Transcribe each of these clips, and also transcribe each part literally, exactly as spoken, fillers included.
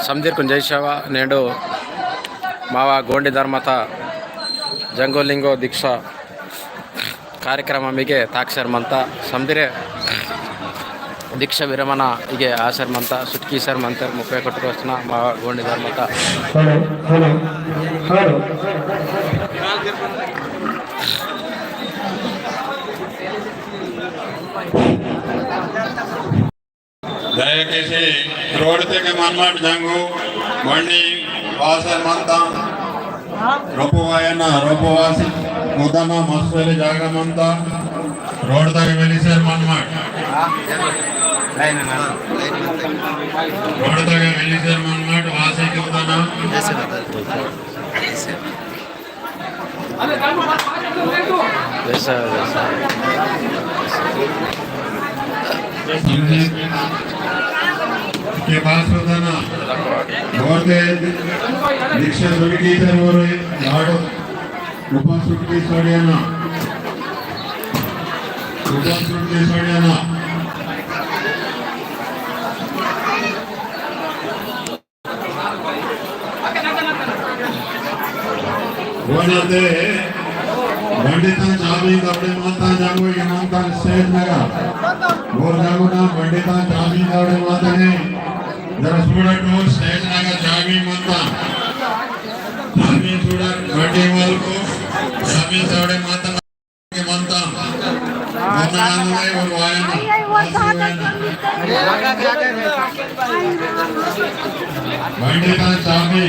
समदिरकुन जय सेवा। नेंडु मावा गोंडी धर्मता जंगो लिंगो दीक्षा कार्यक्रम मिगे ताक्सर मंता। समदिरे दीक्षा विरमण इगे आसर मंता। सुटकी सर मंतर मुप्पै कोटी रोस्तना मावा गोंडी धर्मता। Hello, hello, hello. दयचेसी रोड तेके मनमाट जंगु बंडी वासर मंता। रोपो वायना, रोपो वासी मुदना मस्वेले जागा मंता। रोड तक वेलिसेर मनमाट। रोड तक वेलिसेर मनमाट वासी के मुदना। वैसा, वैसा। के पास होता ना, बहुत है। दीक्षा सुटकी इधर हो रही, झाड़ो, ऊपर सुटकी छोड़िया ना, ऊपर सुटकी छोड़िया ना। वोडते बंडिता चाबी दबड़े माता जागो ये माता स्टेज लगा। वो जागो ना बंडिता चाबी दबड़े माता ने। जरा स्टूडेंट हो स्टेज लगा चाबी माता। चाबी स्टूडेंट बंडी वाल को चाबी दबड़े माता। मंता। मोना गांगुबाई और वायना। पंडिता चाबी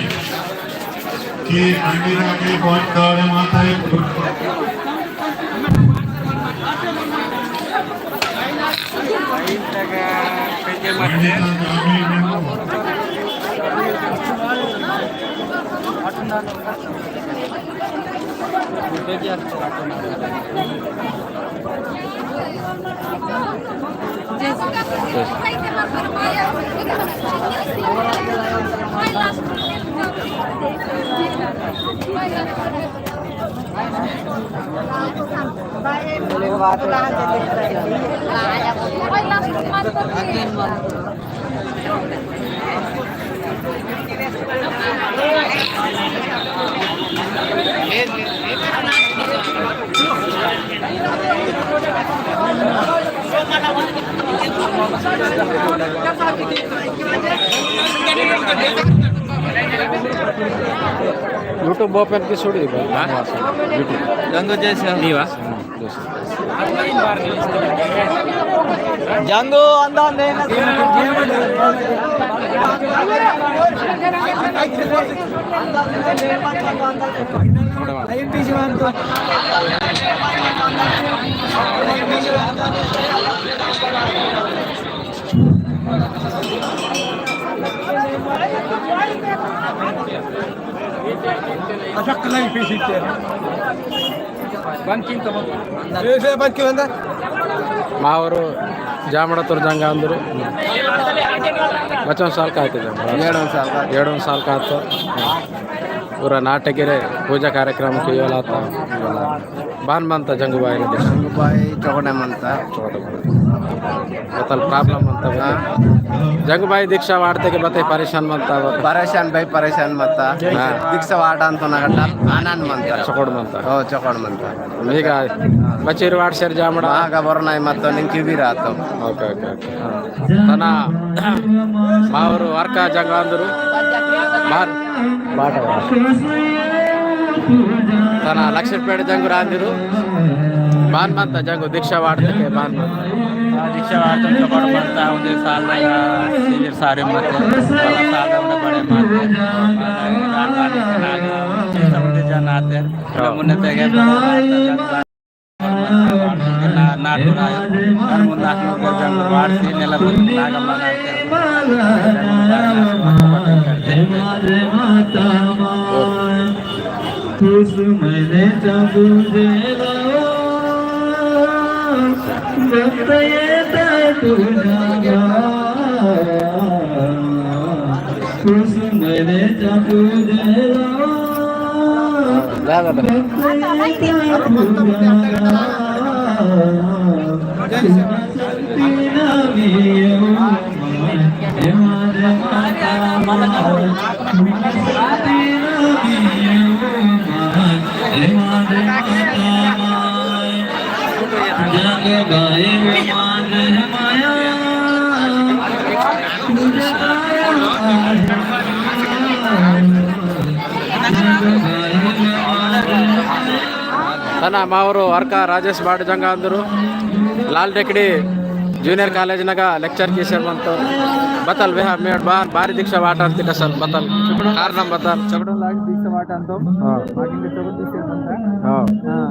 की पंडिता की कौन दौड़े माता है। पंडिता चाबी। YouTube open की छोड़ी। हाँ? YouTube। गंगो जैसे नीवा। जंगो अंदर लेना। मावोर जामड़ातोर जंगा अंदुर बच्चोन साल का आते जंगा। एड़ोन साल का। एड़ोन साल का आतो। पूरा नाटकेरे पूजा कार्यक्रम कियोलाता। बान मंता जंगुबाई ने? जंगुबाई चोकड़े मंता। चोकड़े मंता। बतल problem मंता बता। हाँ। जंगुबाई दीक्षा वाड़ते के बते परेशान मंता बता। परेशान भाई, परेशान मंता। हाँ। दीक्षा वाड़ान तो ना गटा आनंद मंता। चोकड़ मंता। ओ, चोकड़ मंता। मीगा बचीर वाड़ सर जामड़ा। मागा बोरनाई मत्तो निंकी भी रातो। OK, OK, OK। तना मावोर वर्का जंगा अंदुर बार तना लक्ष्मीपेट जंगुर आंदिर। बान मंता जंगु दीक्षा वाड़ते के बान मंता। हाँ, दीक्षा वाड़ते तो बड़ मंता, उन्हें साल लगा, शिविर सारे मत, साल लगा बड़े मत। रान रान के नागा, सब जन आते हैं। मुन्ने तेगे बड़ा ना-, नाटुरायो, हर मुन्ना के जंगल वाड़ से नेला मुन्ना नागम्मा नाटुरायो। कुसुमने चबुदेला, बत्तये ताटुनागा। कुसुमने चबुदेला। तना मावरो अर्का राजेश बाड़ जंगा अंदुरु लाल डेकड़ी जूनियर कॉलेज नगा lecture कीसेर मंतो। बतल वेहा मेड़ बार बारी दीक्षा वाटा अंतिट असल बतल कारणम बतल। चकड़ोन लाग दीक्षा वाटा अंतो। हाँ। मागिंग चकड़ दीक्षा मंता। हाँ। हाँ।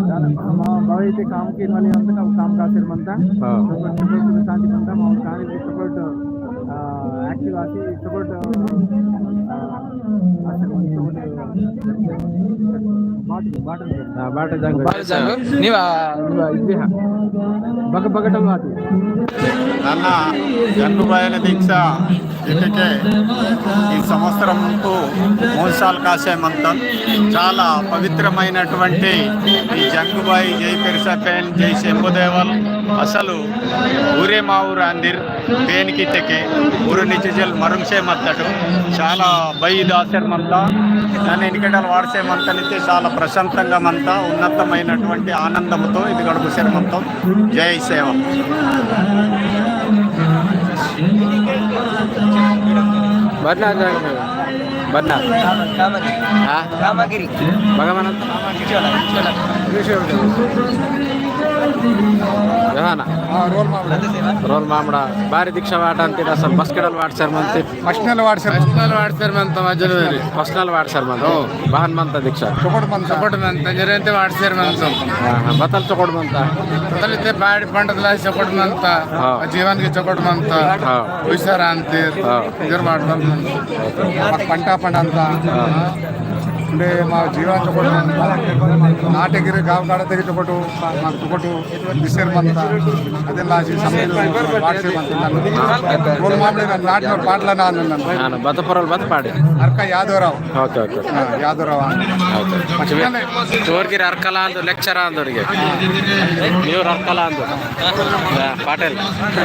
दान मा बावे ते काम की वाली अंत का काम का सिर मंता। हाँ। चकड़ चकड़ शांति मंता। मा कहानी चकड़, आ, active आसी चकड़, आ, हाँ, बाटे जंग। बाटे जंग। निवा, निवा, इद्दे हाँ। बग-, बगटल बाटे। नन्ना जंगुबाईना दीक्षा इत्तेके ई संवत्सरंतु मूंद साल कासे मंतन। चाला पवित्रमैनटुवंटि ई जंगुबाई जय पेरसा पेन जय शंभुदेवल असलु ऊरे मावुर आंदिर। पेन कितेके ऊरु निचिजल मरुंगसे मत्तटु चाला बई दासेर मंता। नन्ना इनकटल वाड़से मंतनिते चाला प्रशांतंगा मंता, उन्नतमैनटुवंटि आनंदमुतो इदि गडुपुसेर मंता। जय सेवा। बन्ना जागने, बन्ना। हाँ? रामागिरी। भगवान। हाँ, रोल मामड़ा। रोल मामड़ा। बारी दीक्षा वाटा अंतिट असल बस्केडल वाटसर मंता। First नल वाटसर। First नल वाटसर मंता मजल वेरी। First नल वाटसर मंता। ओ। बहन मंता दीक्षा। चोकोट मंता। चोकोट मंता, जरेंते वाटसर मंता। हाँ, हाँ, बतल चोकोट मंता। बतल इत्ते बाड़ी पंडतला चोकोट मंता। हाँ। जीवन की चोकोट मंता। हाँ। पैसा रांते। हाँ। इधर वाटसर मंता। पंटा पंडंता। हाँ। उंडे मा जीवन चोकोट मंता। नाटेगिरी गाव काडतेगिरी चोकोट, मा चोकोट। दिसेर मंता, अदेन लासी समझ वाटसे मंता। रोल मामले ना नाट में पाटला ना आनंद ना। हाँ, ना, बत परल बत पाड़े। अरका यादवराव। Okay, okay. हाँ, यादवराव। ओके। मचले। चोर की अरकला आंदो, lecture आंदो रे। न्यू अरकला आंदो। हाँ, पटेल।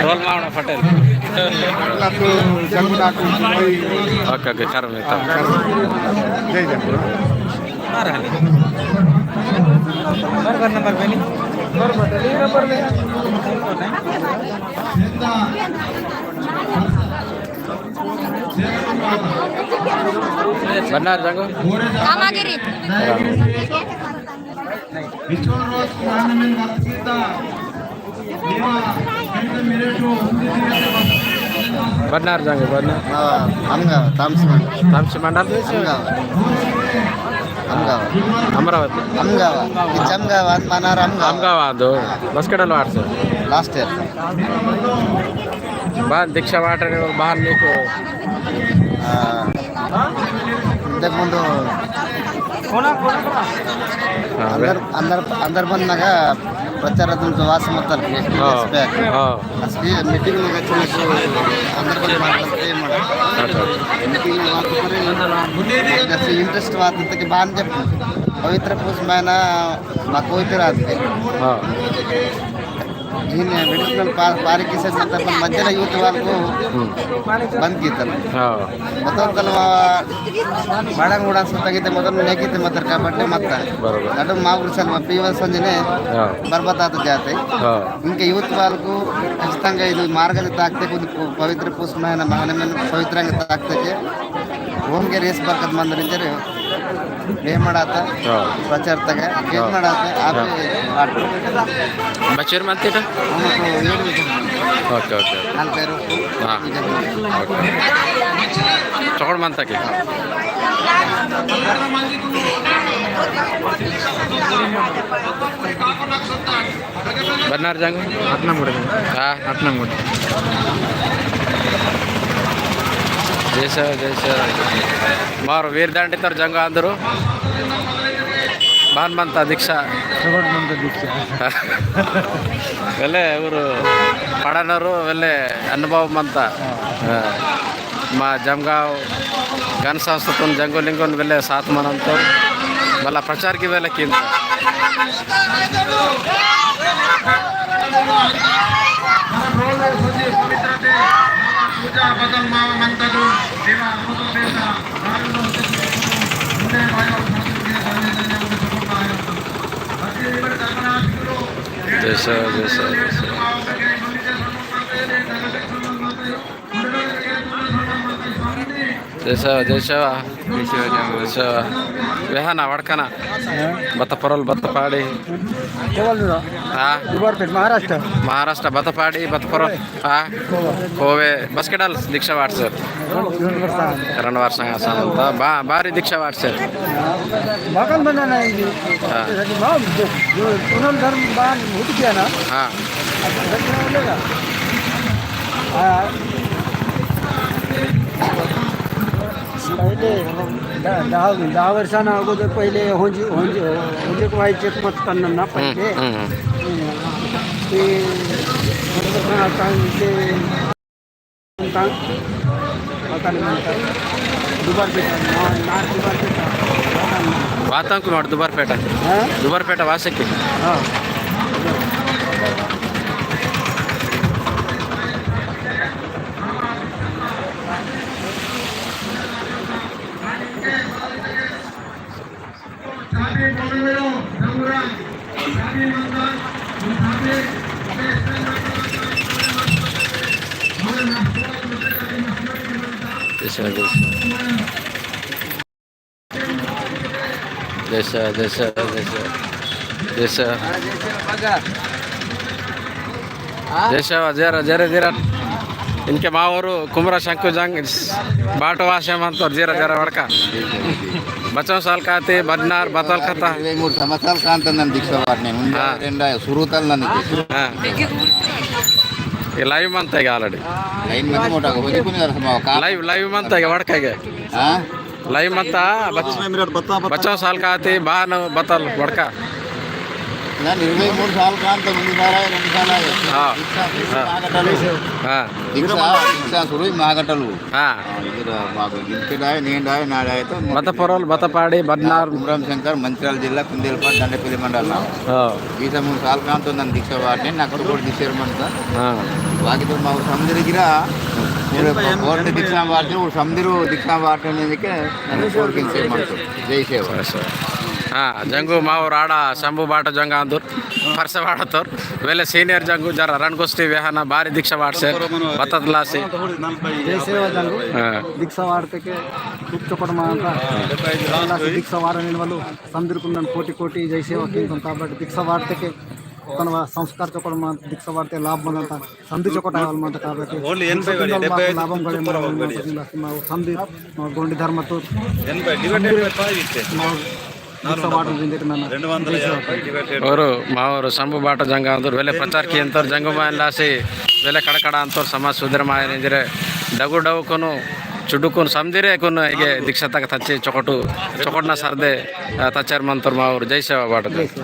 रोल मामड़ा पटेल। अरकला तो जंगुना को भाई। ओके, ओके, कर में। हाँ, कर। जय जय। नंबर, नंबर पे नहीं। बन्नार जंगो। रामागिरी। बन्नार जंगो, बन्नार। हाँ, अमगाव, तामसी मंडल। तामसी मंडल? अमगाव। अमगाव। अमरावती। अमगाव। इच्छ अमगाव, अंत मनार अमगाव। अमगाव आंदो। बस्केडल वाटसर। Last year। बान दीक्षा वाटने बान नीकु। आ, इंतक मुंदु हाँ, अंदर, अंदर, अंदर बंदनगा प्रचार तुमको वास मतलब हाँ, back। हाँ। असली meeting में गच्छ में तो अंदर बंद मतलब ते मड़ा। अच्छा। Meeting में बात करे, जैसे interest बात होते कि बान जब पवित्र पूस महीना मा कोई तो रात पे। हाँ। इन्हें medicinal पा-, पारी किसे मतलब मध्य youth वाल को हम्म। बंद कीतल। हाँ। मतलब तलवा बड़ा बड़ा सत्ता किते मतलब नहीं किते मतलब का बड्डे मत। बरोबर। अडो मावुर सल पीवा संजने हाँ। बर्बाद आते जाते। हाँ। इनके youth वाल को खचितंगा इदु मार्ग ताकते को पवित्र पुस महीना महीने में पवित्र ताकते के ओम के रेस बरकत मंदिर जरे वेमड़ाता हाँ। प्रचार तक हाँ। वेमड़ाता आप हाँ। आटो। बच्चेर मंतेटा? हमको ये भी ओके, ओके। नाल पेरू। हाँ। ओके। चोकोट मंता के? बन्नार जंगो? अटनंगुड़ी। हाँ? अटनंगुड़ी। जय सेवा, जय सेवा। मार वीर दांडी तर जंगो अंदरू। बान मंता दीक्षा। चोकोट मंता दीक्षा। वेले ऊरु पड़नरू, वेले अनुभव मंता। हाँ। हाँ। मा जमगांव गण संस्थातुन जंगो लिंगोन वेले साथ मनंतो। मला प्रचार की वेले किन। जय सेवा, जय सेवा, जय सेवा। जय सेवा, जय सेवा। जय सेवा, जय सेवा। जय सेवा। वेहाना वड़कना। हाँ। बत्त पोरोल, बत्त पाड़ी। केवल ना? हाँ। दुबारपेट, महाराष्ट्र। महाराष्ट्र, बत्त पाड़ी, बत्त पोरोल। हाँ। कोवा। कोवे, बस्केडल दीक्षा वाटसर। रंड वर्ष। रंड वर्ष आसान होता। बा-, बारी दीक्षा वाटसर। बाकन बना ना ये। हाँ। जैसे कि माँ, जो, जो पुनर्धर्म बान उठ गया ना। हाँ। हाँ। पहिले द-, दहा, दहा वर्षांना अगोदर पहिले होंजी, होंजी, होंजी को वाई चेक मत करना ना पहिले। हम्म, हम्म, हम्म। ते, मतलब, आता इथे, आता, आता नाही म्हणतात. दुबारपेटा, ना, ना दुबारपेटा. वातांकुमार दुबारपेटा. हाँ? दुबारपेटा वासकी. हाँ. जैसा, जैसा। जैसा, जैसा, जैसा, जैसा। जैसा, जरा, जरा, जरा। इनके मावोर कुमरा शंकु जंग बाटो वासे मंतोर जरा, जरा वड़का। बच्चों साल काते बदनार बतल कथा। इरवै मूडु संवत्सरालु कांता नन्ना दीक्षा वाटने। हाँ। रेंडा सुरुतल नन्ना। हाँ। ये live मंता है already। Live मंता मोटा को, हो जी कुने कर समाओ का? Live, live मंता है वड़का के। हाँ? Live मंता बच-, बच्चों साल काते बान बतल वड़का। ना, इरवै मूडु साल कांता, मुन्ने साल आया, रेंडु साल आया। हाँ। दीक्षा, दीक्षा हाँ। मागटलु। हाँ। दीक्षा, दीक्षा सुरु मागटलु। हाँ। हाँ, इधर मागो, इनके डाय, नेन डाय, ना डाय तो बत्त पोरोल, बत्त पाड़ी, बदनार। कुमरम शंकर, मंचिर्याल जिल्ला, कुंदेलपाट, दंडेपल्ली मंडल ना। हाँ। दीक्षा मूडु साल कांता नन्ना दीक्षा वाटने, नाकु तो बोर्ड दीक्षेर मंता। हाँ। बाकी तो मावोर समदिर गिरा, पूरे बोर्ड दीक्षा वाटने, वो समदिर दीक्षा वाटने के, नाकु तो बोर्ड दीक्षेर मंता। जय सेवा। हाँ, जंगु मावोर आड़ा शंभू बाट जंगा अंदुर। परसवाड़तोर वेले senior जंगु जरा रणगोष्ठी वेहाना बारी दीक्षा वाटसे बततलासी। जय सेवा जंगु। हाँ। दीक्षा वाटतेके खूब चोकोट मंता। दीक्षा वाटने वालु समदिरकुन नन्ना कोटि कोटि जय सेवा किंतोन काबट्टी दीक्षा वाटतेके तनवा संस्कार चोकोट मंता, दीक्षा वाटते लाभ मंता, समदी चोकोट आवाल मंता काबट्टी। Only एनभै वाली, डेब्बै ऐदु लाभम गड़े मंता। समदी, मा गोंडी धर्मतोर। एनभै divided by five इत्ते। मा दीक्षा वाटन जिंदगी नन्ना। ओरु मावोर शंभू बाट जंगा अंदुर वेले प्रचार कियंतोर जंगु मायनलासी वेले कड़कड़ा अंतोर समाज सुधर मायन इंजरे डगु डगुकुनु चुडुकुनु समदिरकुनु इगे दीक्षा तक तच्ची चोकोटु चोकोटना सरदे, आ, तच्चर मंतोर मावोर जय सेवा बाट। जय सेवा।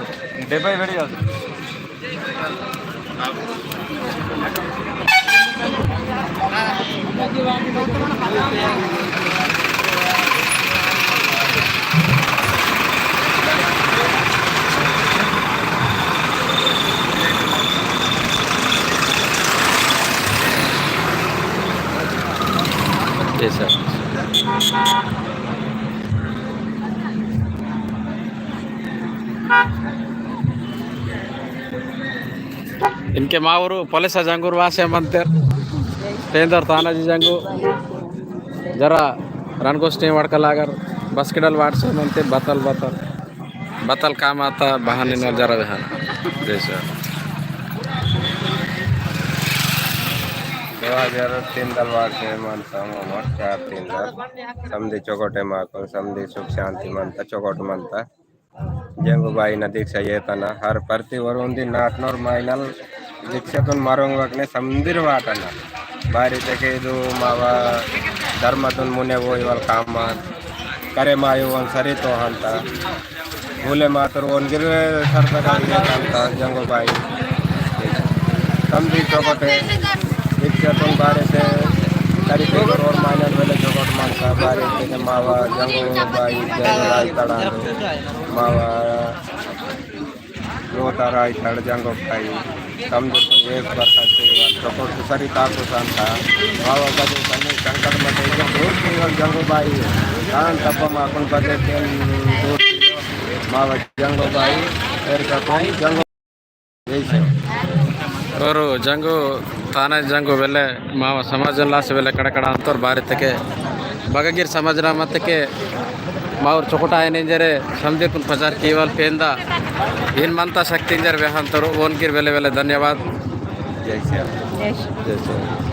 इनके मावोर पोलेसा जंगुर वासे मंतेर। पेंदर तानाजी जंगु जरा रणगोष्ठी वड़का लागर बस्केडल वाटसे मंते बतल बतल बतल काम आता बहाने न जरा वेहाना। जय सेवा। दो हजार तीन दल वाटसे मंता, ममोट चार तीन दल। समदी चोकोटे माकुन, समदी सुख शांति मंता, चोकोट मंता। जंगुबाईना दीक्षा येतना हर प्रति वरुंदी नाटनोर माइनल दीक्षातुन मरुंग वकने समदिर वाटना। बारी तेके इदु मावा धर्मतुन मुने वोई वल काम करे मायु वन सरी तो हंता। भूले मातर वन गिर सरदगा येतंता जंगुबाई। समदी चोकोटे दीक्षातुन बारे ते करी ते करोड़ माइनल वेले चोकोट मंता। बारी तेके मावा जंगुबाई जंगुबाई तड़ांदु। मावा रोता राय तड़ जंगो खाई, समझे तुम एक बार खाते वाल चोकोट सरी ताको सांता, बाबा बजे सन्नी शंकर मते जब रोज केवल जंगो बाई, तान तब माकुन बजे तेल दूर, बाबा जंगो बाई, एर का कोई जंगो। जय सेवा। ओरु जंगु ताना जंगु वेले मावा समाजन लास वेले कड़कड़ा अंतोर बारी तके बगगिर समाज ना मत के मावर चोकोटा आयन इंजरे समदीर कुन पचार कीवल पेंदा इन मंता शक्ति इंजर वेहंतोर ओनगिर वेले वेले धन्यवाद। जय सेवा। जय सेवा। जय सेवा।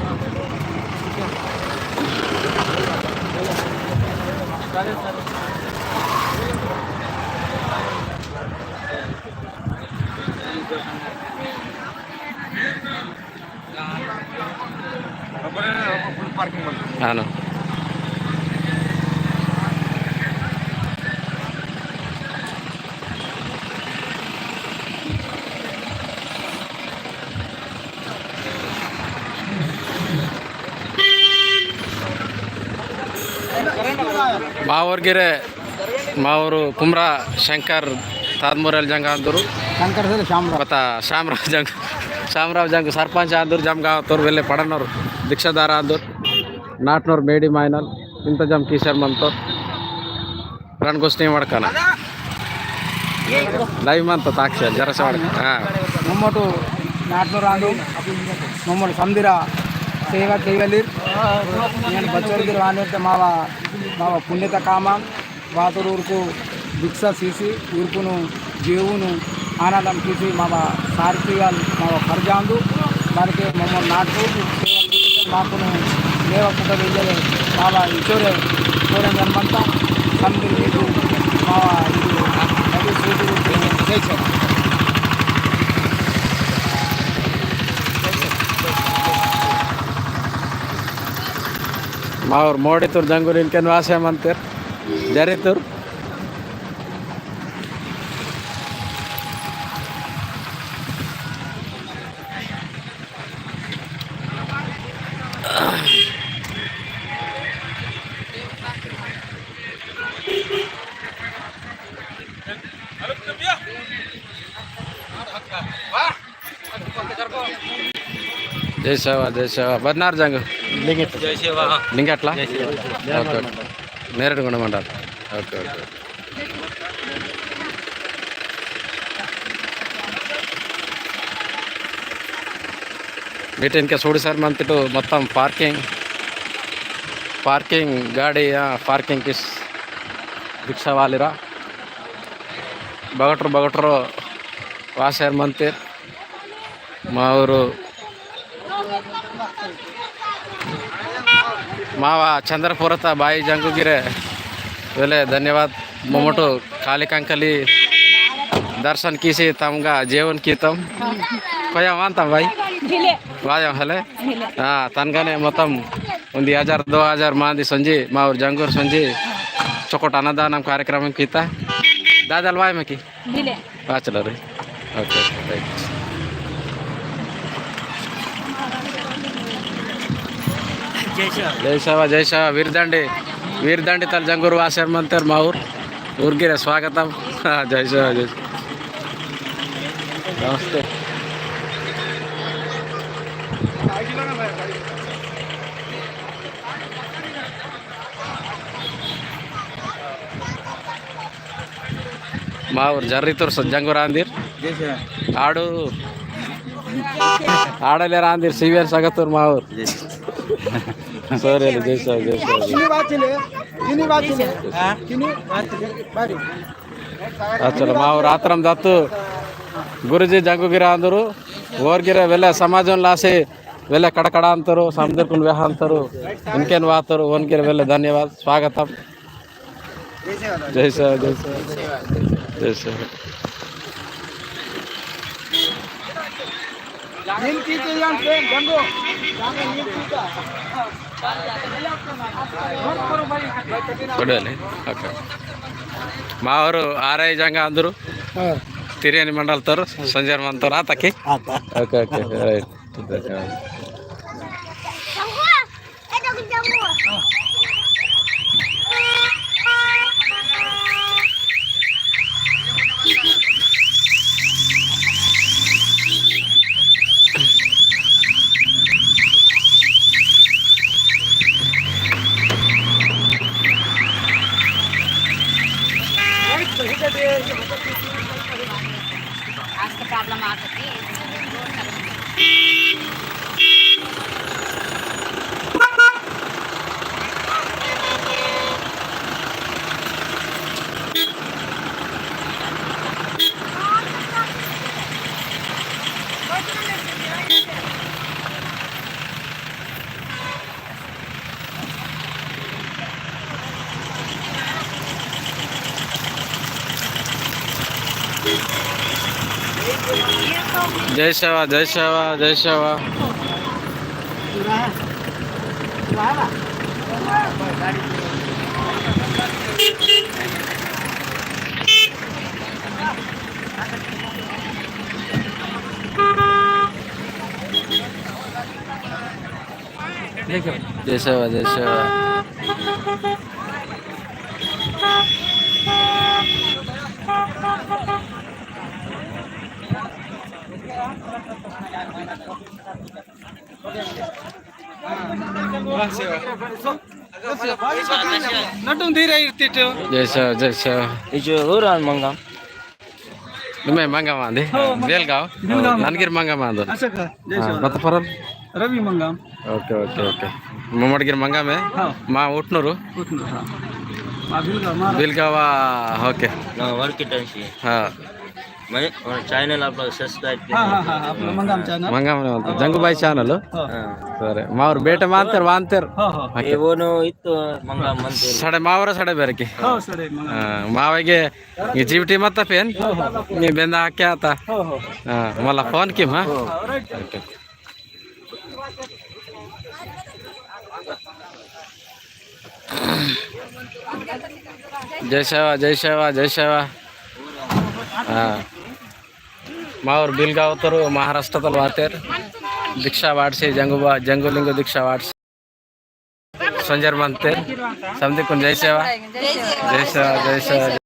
आनो। मावर गिरे मावर कुमरा शंकर तादमुरेल जंग आंदुरु। शंकर से शामराव। पता शामराव जंग, शामराव जंग सरपंच आंदुरु जमगाव तोर वेले पड़नोर दीक्षादार आंदुरु नाटनोर मेडी माइनल इंतजाम कीसर मंतोर। रणगोष्ठी मड़कना। लाइव मंता ताकसेल जरसा मड़क। हाँ। मम्मटु नाटनोर आंदु, मम्मटु समदिरा सेवा केवलिर। नेन बच्चोर गिर वानेर ते मावा, मावा पुण्यता कामा, वातुर उरकु दीक्षा सीसी, उरकुनु जेवुनु आनंदम कीसी मावा सारथी वाल मावा फर्जांदु, बारके मम्मटु नाटु, माकुनु लेवा कुटा बेले मावा इचोरे, इचोरे जन्मंता, समदिर मीकु मावा इदु, अदि सूचि रूपे जय सेवा। मावर मोड़ी तुर जंगुर इनकेन वासे मंतेर, जरी तुर। जय सेवा, जय सेवा। बदनार जंग। लिंगट। जय सेवा। लिंगटला? जय सेवा। Okay, okay. Neradgund mandal. Okay, okay. Meeting के सोड़ी सर मंतिटु मोत्तम पार्किंग, पार्किंग गाड़ी, आ, पार्किंग किस रिक्शा वालेरा बगट्रो बगट्रो वासेर मंतेर। मावोर मावा चंद्रपुरता बाई जंगुगिरे वेले धन्यवाद। मोमोटो काली कंकली दर्शन कीसी तमगा जेवन कीतम। कोया वांतम बाई? भिले। वायम हले? भिले। हाँ, तनगने मोत्तम उन्दी हजार, दो हजार मांदी संजी, मावोर जंगुर संजी, चोकोट अन्नदानम कार्यक्रम कीता। दादाल वायम की? भिले। आ, चलो रे। Okay, okay, right. जय सेवा। जय सेवा, जय सेवा। वीरदांडी, वीरदांडी तल जंगुर वासेर मंतेर मावोर। ऊरगिरे स्वागतम। हाँ, जय सेवा, जय सेवा। नमस्ते। मावोर जर्री तोर स-, जंगुर आंदिर। जय सेवा। आड़ू। आड़ले रांदिर सीवियन सगतोर मावोर। जय सेवा। Sorry, जय सेवा, जय सेवा। इनी बाचिले, इनी बाचिले। हाँ? इनी बाचिले, बारी। अच्छा, मावोर आतरम दत्तु गुरुजी जंगुगिरे आंदुर, ऊरगिरे वेले समाजन लासी, वेले कड़कड़ा अंतोर, समदिरकुन वेहा अंतोर, इनकेन वातोर, ओनगिरे वेले धन्यवाद, स्वागतम। जय सेवा, जय सेवा। जय सेवा। नीम की के यान पे गंगो। नीम की का। ओके। मावोर आरई जंगा अंदुर। हाँ। तिरियानी मंडल तोर, संजय मंतोर, आता की? आता। Okay, okay, right. जय सेवा, जय सेवा, जय सेवा। जय सेवा, जय सेवा। नटुम धीरे इर्तिटो। जय सेवा, जय सेवा। इजो हो रान मंगम। निम्मे मंगम आंदी? हो, मंगम। बेलगाव? बेलगाव। ननगिर मंगम आंदो। अच्छा का? जय हाँ, सेवा। बत्त परल? रवि मंगम। Okay, okay, okay. ममड़गिर मंगम है? हाँ। मा उठनूरू? उठनूरू, हाँ। मा बिलगाव, मा बिलगाव, ओके। हाँ, वर्क की टाइम सी। हाँ। मैं, और चैनल आप लोग सब्सक्राइब कीजिए। हाँ, हाँ, हाँ, आप लोग मंगम चैनल। मंगम ने बोलते, जंगू भाई चैनल हो? हाँ। हाँ। सरे, मा और बेटे मानतेर, वानतेर। हाँ, हाँ। ओके। ये वो नो इतो मंगम मनतेर। सड़े मावरा सड़े बेरकी। हाँ, सड़े मंगम। हाँ, मावेगे ये जीवटी मत पेन। हो, हो। ये बेंदा क्या था? हो, हो। हाँ, मला फोन की, हाँ? हो। ओके। जय सेवा, जय सेवा, जय सेवा। हाँ। मावर बिलगाव तोर महाराष्ट्र तल वातेर। दीक्षा वाटसे जंगुबा, जंगुलिंग दीक्षा वाटसे। संजर मंते, समदी कुन जय सेवा। जय सेवा, जय सेवा।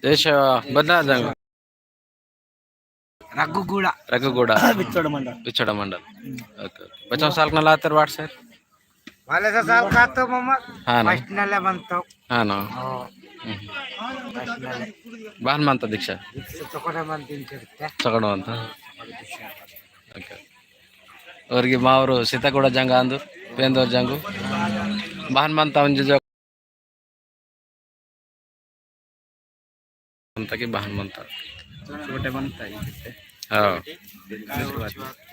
जय सेवा, बदनाथ जंग। रघुगुड़ा। रघुगुड़ा। बिचोड़ मंडल। बिचोड़ मंडल। हम्म। Okay, okay. बच्चों साल कना लातेर वाट सर? वाले सा साल का तो मम्मा। हाँ ना। फर्स्ट नले बनतो। हाँ ना। ओ। हम्म। फर्स्ट नले। बाहन मानता दीक्षा? दीक्षा चोकड़े मन तीन चढ़ते। चोकड़े मानता। ओके। और की मावरो सीतागुड़ा जंग आंदु, पेंदोर जंगु। बाहन मानता उंजो जो मंता की बहन मंता। छोटे बनता है। हाँ।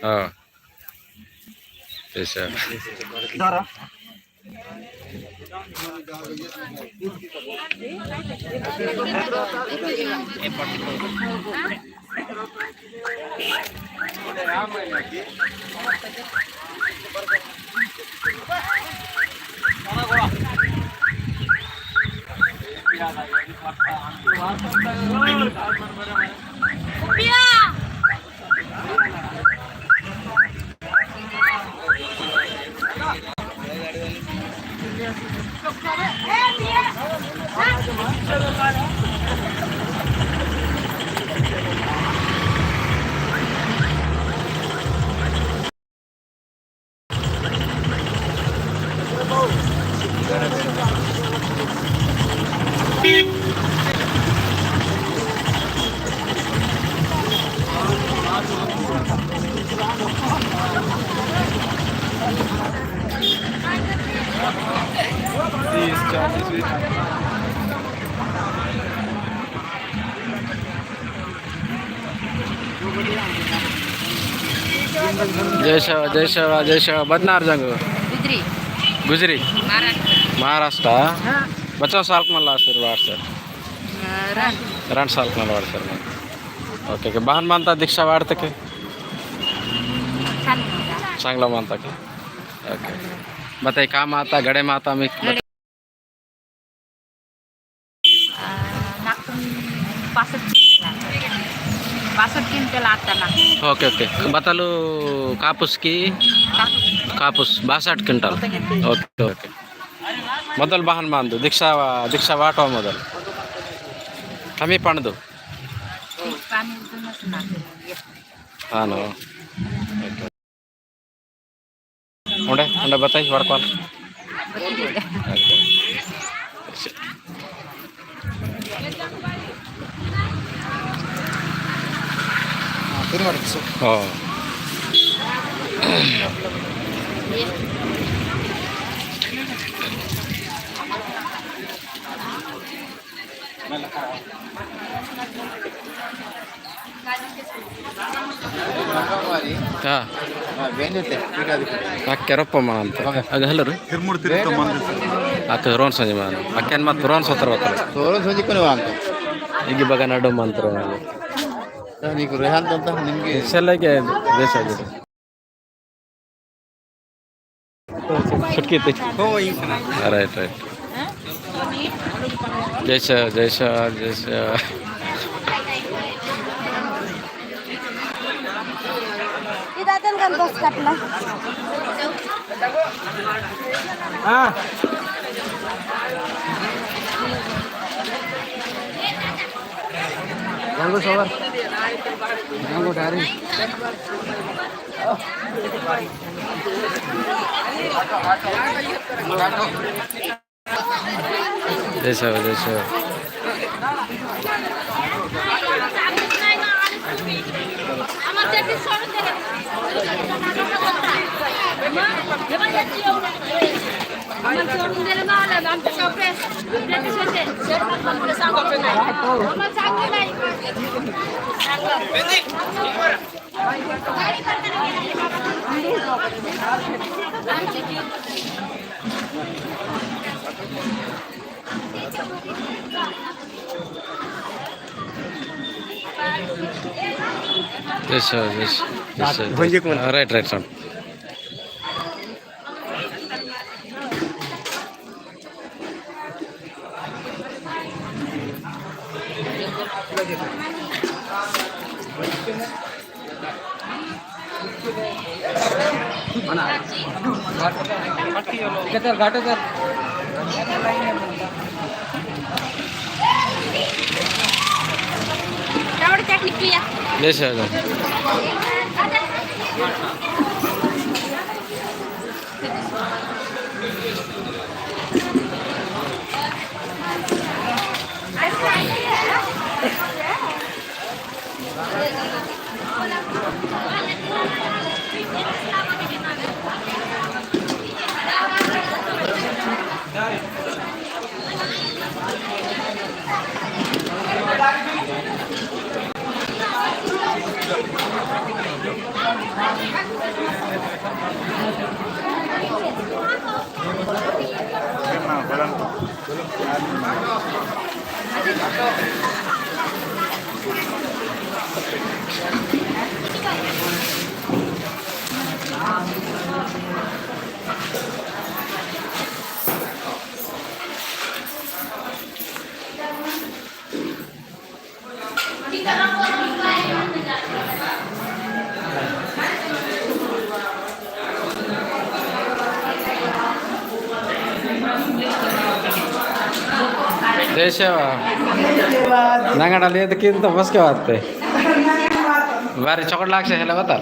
हाँ। ऐसा। जय सेवा, जय सेवा, जय सेवा। बदनार जंग? गुजरी। गुजरी? महाराष्ट्र। महाराष्ट्र? हाँ। बच्चा साल कमल लास्टर वार सर? अ, रंड। रंड साल कमल वार सर। Okay, okay. बहन मानता दीक्षा वार्ता के? चांगला मानता। चांगला मानता के? ओके। बताइए, का माता, गड़े माता में गड़े। आ, नाकुन पासठ क्विंटल आता। पासठ क्विंटल आता ना। Okay, okay. बतलु कापुस की? कापुस। कापुस बासठ क्विंटल। Okay, okay. मोदल बहन मांदु, दीक्षा वा-, दीक्षा वाटो मोदल। कमी पंडदु। पानी दूनस ना। हाँ, नो। उंडे, उंडे बताई, वड़कवाल। हाँ, फिर मत किसो। हाँ। हाँ। हाँ, बेंजते, ठीक है, ठीक है। अक्के रोप्पो मा अंत। ओके। अद हेलर? तिरुमुर तिरुपति मंदिर। अत रोन संजय मान। अक्केन मत रोन सतर बतर। रोन संजय कोने वांग? इगी बगन अड्डो मंत्र वांग। तो नीकु रेहान तो निम्गे। सेल्ले के देश आगे। छुटकी थी। हो, वही सुना। Right, right. जय सेवा, जय सेवा, जय सेवा। इदातन गन बस कटना। हाँ। जंगो सवार। जंगो डारी। जय सेवा, जय सेवा। जय सेवा, जय सेवा, जय सेवा। हाँ, राइट, राइट, राइट। टमाटर चटनी पिया। ले से आ जाओ। जय सेवा। नंगड़ा लेद किन तो बस के बात पे। बारी चॉकलेट लाग से हेला बता।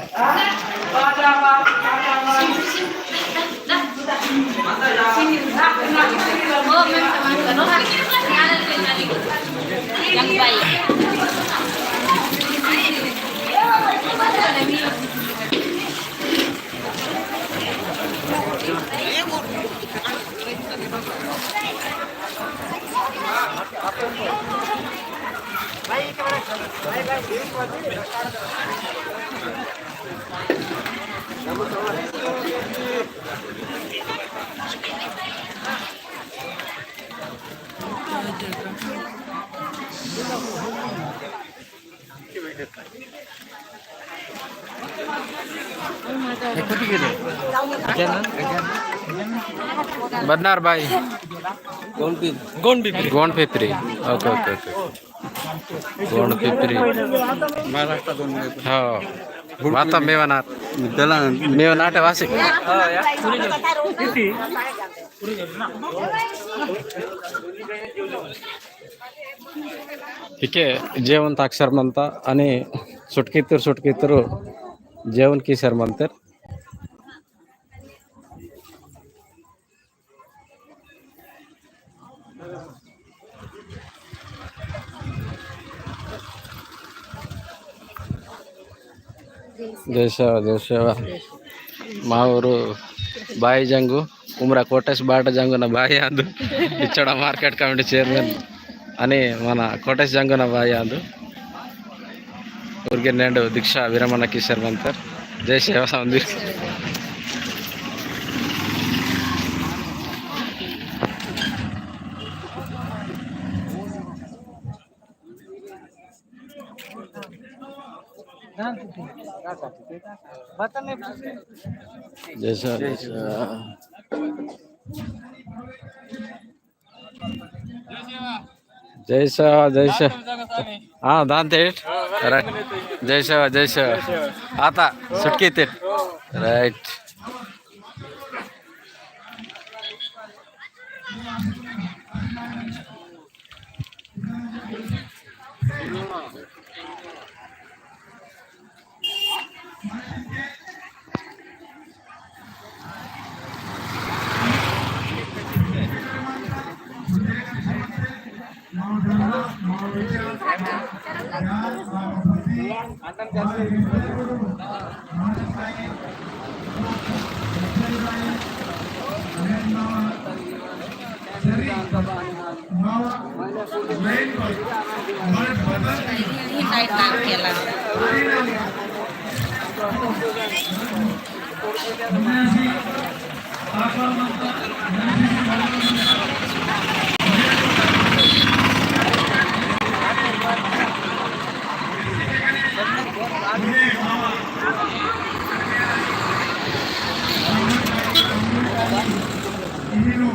बदनार भाई। Gond Pipri. Gond Pipri. Okay, okay, okay. Gond Pipri. हाँ। वाता मेवनाट। मेवनाट वासी। इके जेवण ताकसर मंता अनि सुटकीतुर सुटकीतुर जेवण कीसर मंतर। जय सेवा, जय सेवा। मा ऊरु बाई जंगु, उमरा कोटेश बाट जंगु ना बाई आंदु, इचोड़ा market committee chairman। अनि मन कोटेश जंगुना बाई आंदु। ऊरगे नेंडु दीक्षा विरमण कीसर मंतर। जय सेवा सावंदिर। जय सेवा, जय सेवा। जय सेवा, जय सेवा। हाँ, दान तेट। Right। जय सेवा, जय सेवा। आता, सुटकी तेट। Right।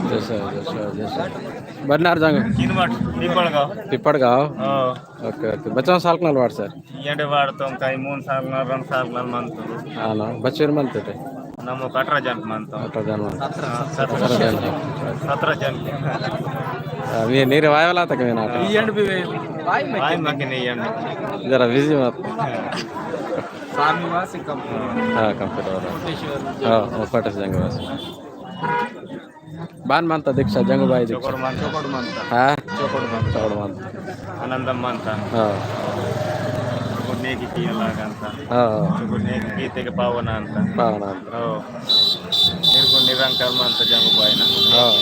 जैसा, जैसा, जैसा। बन्नार जंग। किनवट, पिपळगाव। पिपळगाव। हाँ। OK, OK। बच्चा साल कनाल वाड़ सर? येंडे वाड़ तो कई मून साल ना, रंड साल ना मंतु। हाँ ना, बच्चेर मंतु ते? नमो अठारह जन मंतु। अठारह जन मंतु। हाँ, सत्रह। सत्रह जन। सत्रह जन। हाँ, ये नीरे वाय वाला तक में ना। हाँ। येंड भी वे, वाय में वाय के में के नहीं येंड। जरा busy मत। हाँ। स्वामी वासी कंप्यूटर। हाँ, कंप्यूटर वाला। कोटेश्वर। हाँ, वो कोटेश्वर जंग वासी। बान मंता दीक्षा, जंगुबाई दीक्षा। चोकोड़ मंता। चोकोड़ मंता। हाँ? चोकोड़ मंता। चोकोड़ मंता। आनंदम मंता। हाँ। चोकोड़ नेकी किया लागंता। हाँ। चोकोड़ नेकी कीते के पावन अंता। पावन अंता। हो। निर्गुण निरंकार मंता जंगुबाई ना। हाँ।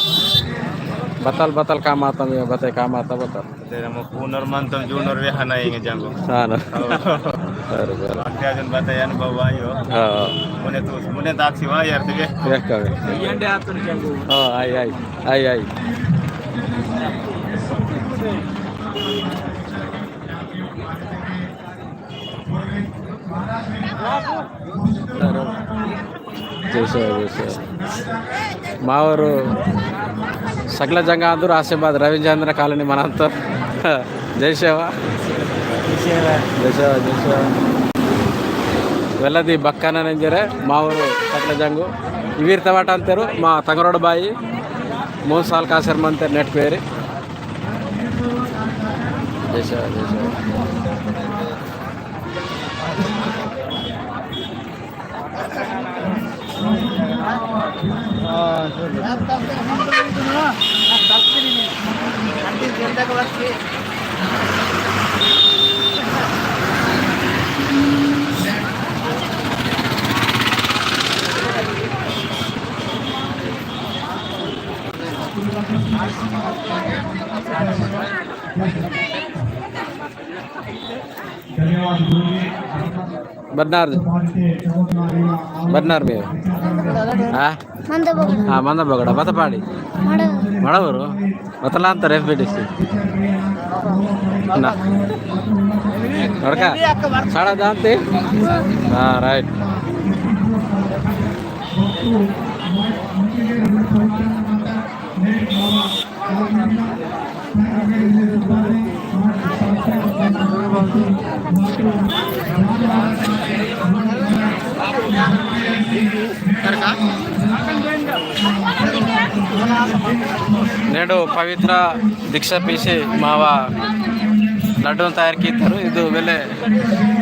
बतल, बतल काम आता, मैं बताए काम आता, बतल। तेरा मो पुनर मंतम जूनर वे हना इंगे जंगो। हाँ ना। हो। बरोबर। बाकी अजून बताया अनुभव आयो। हाँ। मुने तो, मुने दाक्षी वा यार तुझे। वे का वे। येंडे आतुर जंगो। हाँ, आई, आई। आई, आई। जय सेवा, जय सेवा। मावोर सकला जंगा आंदुर आसिफाबाद रविचंद्र कॉलोनी मनांतोर। जय सेवा। जय सेवा। जय सेवा, जय सेवा। वेल्लदी बक्कन इंजेरे मावोर सकला जंगु। इवीर तवाट अंतेरु मा तंगरोड बाई। मूंद साल कासेर मंतेर नेट पेरी। जय सेवा, जय सेवा। बन्नार, बन्नार में। हाँ? मंदा बगड़ा। हाँ, मंदा बगड़ा, बता पाड़ी। मड़ा। मड़ा बरो, बतला अंतर F B D C। ना। लड़का, साड़ा जानते? हाँ, right। नेडो पवित्र दीक्षा पीसी मावा लड्डू तैयार कीतरु। इदु वेले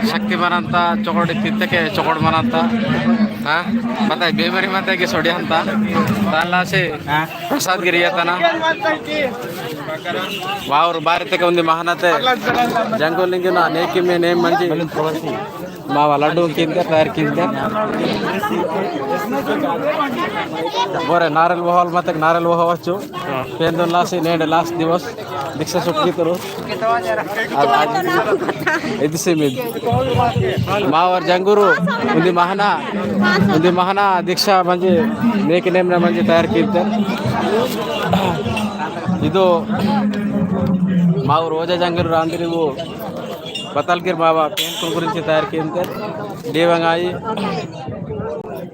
शक्ति मनंता चोकोड़ी तित्तके चोकोड़ मनंता। हाँ, बताए बेमारी मते की सोडिया अंता। ताला से हाँ। प्रसाद गिरिया तना। वावर बारी तक उंदी महानते जंगो लिंगिना नेकी में नेम मंजी। मावा लड्डू किंते तैयार किंते। बोरे नारल वोहल मतक नारल वोहवच्चु। पेंदुन लासी नेंड लास्ट दिवस दीक्षा सुटकीतुरु। इद सीमित मावर जंगुरु उंदी महना, उंदी महना दीक्षा मंजी नेकी नेमना मंजी तैयार किंते। इदो मावर ओजा जंगुरु रांदिरी वो बतलगिर बाबा पेन कुल गुरिंची तैयार किंते। देवंगाई,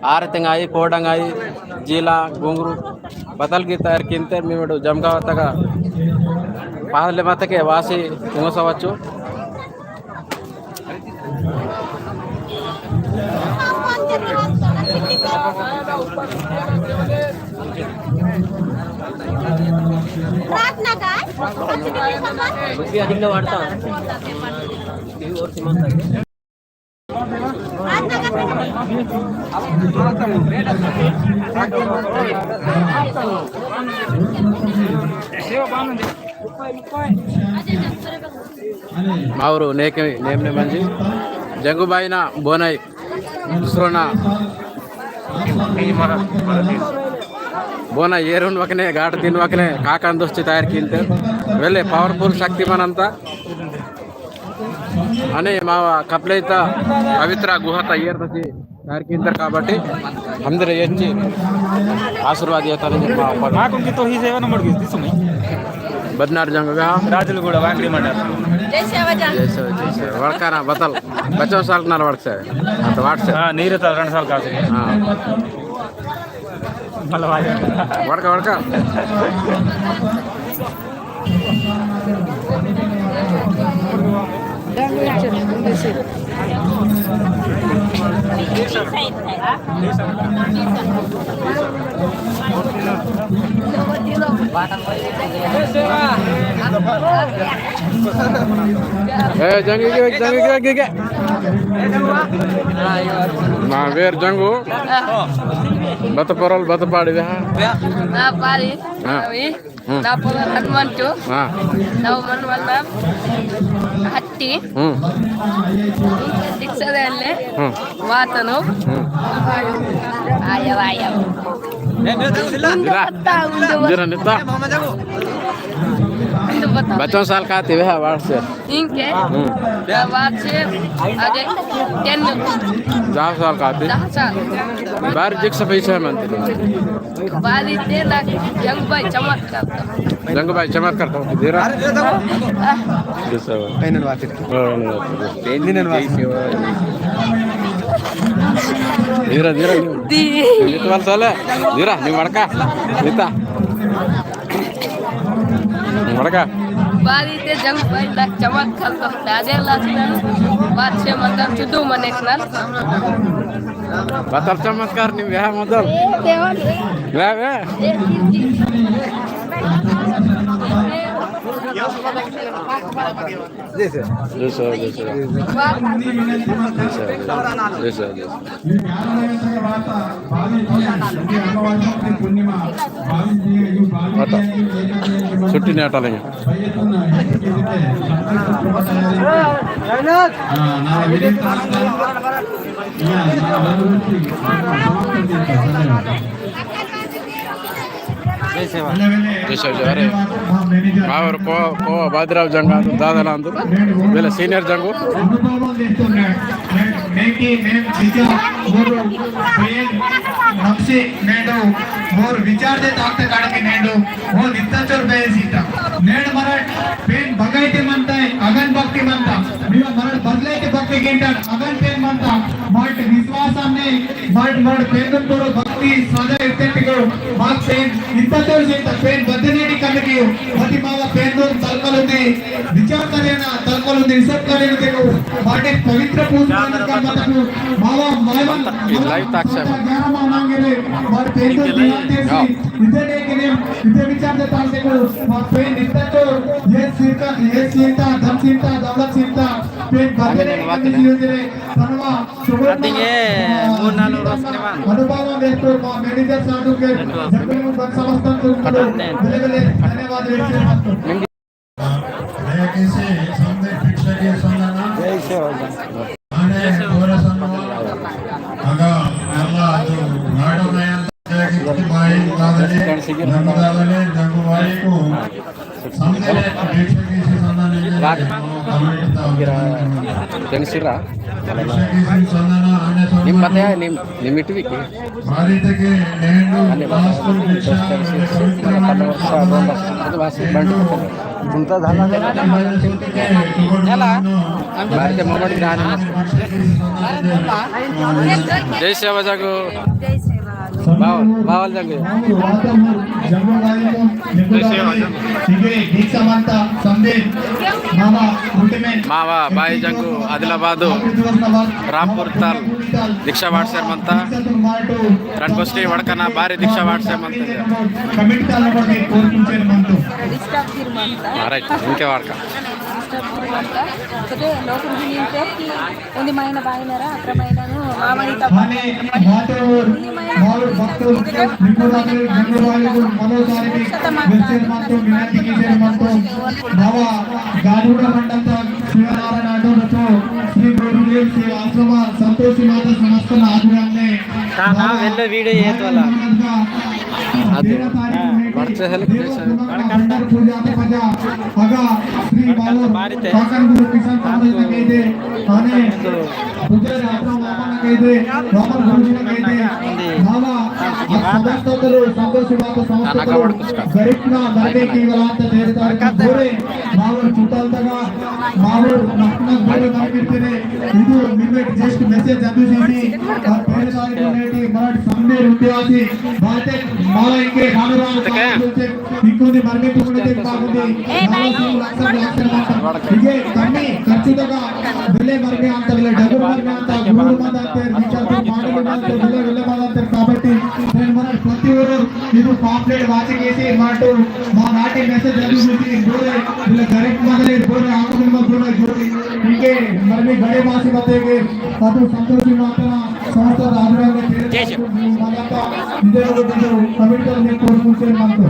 आरतंगाई, कोडंगाई, जीला, गुंगुरु, बतलगिर तैयार किंते। मीमेडु जमगाव तगा पाहले मतके वासी उंगसवच्चु। प्रार्थना काय? मावरु नेके नेमने मंजी जंगुबाईना बोनाई दुसरोना बोना एरुन वकने गाट दिन वकने काकान दोस्ती तैयार किंते। वेले powerful शक्तिमान अंता। अने मावा कपलेता पवित्र गुहता एर तची तैयार किंतर काबट्टी अंदर एच्ची आशीर्वाद येतारनि मावा पद। माकुन की तो ही सेवा नंबर की दिसो नहीं। बदनार जंगगा। राजुलगूड़ा वांगड़ी मंडल। जय सेवा जान। जय सेवा, जय सेवा। वड़काना बतल। बच्चों साल नार वड़क से। हाँ, तो वाट से। हाँ, नीरे तो रंड साल का से। हाँ। भला वाले। वड़का, वड़का। ए, जंगी के, जंगी के, के, के। ना, वेर जंगू। बत परल, बत पाड़ी, हाँ। ना पाड़ी। हाँ। अभी। हम्म। ना पोला हनुमान चो। हाँ। ना मन वाला हट्टी। हम्म। दीक्षा देले। हम्म। वातनो। हम्म। आयो, आयो। जिरा। उंदु बता, उंदु बता। जिरा निता। उंदु बता। बच्चों साल का आते वे वाट से। इनके? हम्म। वाट से आगे टेन। दस साल का आते? दस साल। बार जिक से पैसा मानते। बारी तेला जंगू बाई चमत्कार। जंगू बाई चमत्कार तो देरा। जैसा। ऐनन वाचित। ओ, ऐनन वाचित। धीरा, धीरा। दी। नितवाल साले। धीरा, निम वड़का। निता। निम वड़का। बारी ते जंगू बाई ना चमत्कार तो दादे लाचना। बात से मतलब चुदू मने कनर। बतल चमत्कार निम व्या मदल। ए, देवन। व्या, व्या। ए, जी, जी। जय सेवा। जय सेवा, जय सेवा। जय सेवा, जय सेवा। आता। छुट्टी नहीं हटा लेंगे। जय सेवा। जय सेवा, जय सेवा। अरे, मावर को, को बादराव जंगा तो दादा लांदु। बेले senior जंगो। नेटी नेम विचार मोर प्रेम नक्से नेडो मोर विचार दे ताकते काड़के नेडो वो नित्ताचोर बेसीता। नेड मरट पेन बगाइते मनता है, अगन भक्ति मनता। मीवा मरट बदलाइते भक्ति गिंटा, अगन पेन मनता। मरट विश्वास हमने मरट, मरट पेन तोरो भक्ति सदा इत्ते टिको। बात पेन पतोर से पेन बदनेडी कमिटी, मति मावा पेन दो तलकलुंदी, विचार करेना तलकलुंदी, सब करेना तेको, माटे पवित्र पूज मानक का मतकु, मावा मावा, लाइव ताक से। ग्यारह मावा मांगे रे, मार पेन दो दिया तेसी, इधर देख ने, इधर विचार दे ताल तेको, मार पेन इतना तो, ये सिरका, ये सीता, धन सीता, दौलत सीता, पेन बदनेडी कमिटी रे, सनवा, अदिंगे मूड नालुंग रोजु सिनेमा। अनुपमा वेस्टोर मा मैनेजर साधु के जगन बन समस्तन तुमको धन्यवाद व्यक्त करता हूँ। दयचेसी समदे भिक्षक संदना। जय सेवा। अने गोरसनवा अगा अल्ला जो नाडो नयन की भाई दादले, जंगू दादले, जंगू भाई को तेनसिरा निम मते निम निम इटवी की तुमचा झाला मला ते मोमट गाने जय सेवा जागो। जय सेवा। बावल, बावल जंगे। जय सेवा। इगे दीक्षा मंता संदे मावा उठमे मावा बाई जंगु आदिलाबाद रामपुर ताल दीक्षा वाटसर मंता। रणबस्टी वड़कना बारी दीक्षा वाटसर मंता। कमिटी ताल नंबर दे कोर कुंचेर मंतो। डिस्टर्ब फिर मंता। राइट, इनके वाड़का। डिस्टर्ब फिर मंता। तो लोग उन्हें उंदी मायना बायनरा, अक्र मायननु, मामनि तब। माने, मातोर, मावर भक्तोर, निपुराने, निपुराने को मनोसारी की, वेस्टर मंतो, मिनती कीसेर मंतो, मावा, गाडूरा मंडल तक, शिवनारायण आटो रचो, श्री गुरुदेव श्री आश्रम, संतोषी माता समस्त नागुराम ने, ताना मावा, वेल्लो वीडियो येत वाला। अगा श्री बालोर काकन गुरु किशन कामरेज नगेदे, आने पुजारी आपरा मामा नगेदे, रामन गुरुजी नगेदे, मामा, आ समस्त तलो, संतोष बात समस्त तलो, गरीब ना मरने की वलात देर तारीख पूरे, मावर चुटल तगा, मावर नखनक बोले ना मिलते रे, इदु मिमेट just message अदु सीसी, आ तेरे तारीख नेटी मराठ सामने रुपयासी, बातें माला इंके खानराम इंकोनी मरमे तुमने देख बागुंदी। नाला सिंह लाक्सर लाक्सर माता। इगे तम्मी खर्चुतगा बेले मरमे अंता, बेले डगुर मरमे अंता, गुरुर मदांतेर, विचार तो माडल मदांतेर, बेले बेले मदांतेर काबट्टी। तेन मरड प्रति ओरु इदु pamphlet वाचिकेसी माटु, मा नाटी message जल्दी सुटी बोले, बेले गरीब मदले बोले, आकुन मत बोले, जो इनके मरमे गड़े मासी मतेगे, अदु संतोषी माता समस्त राजधानी में तेरे जय श्री मदंता इंदर को जो कमिटी में कोर्स मुझे मंतो।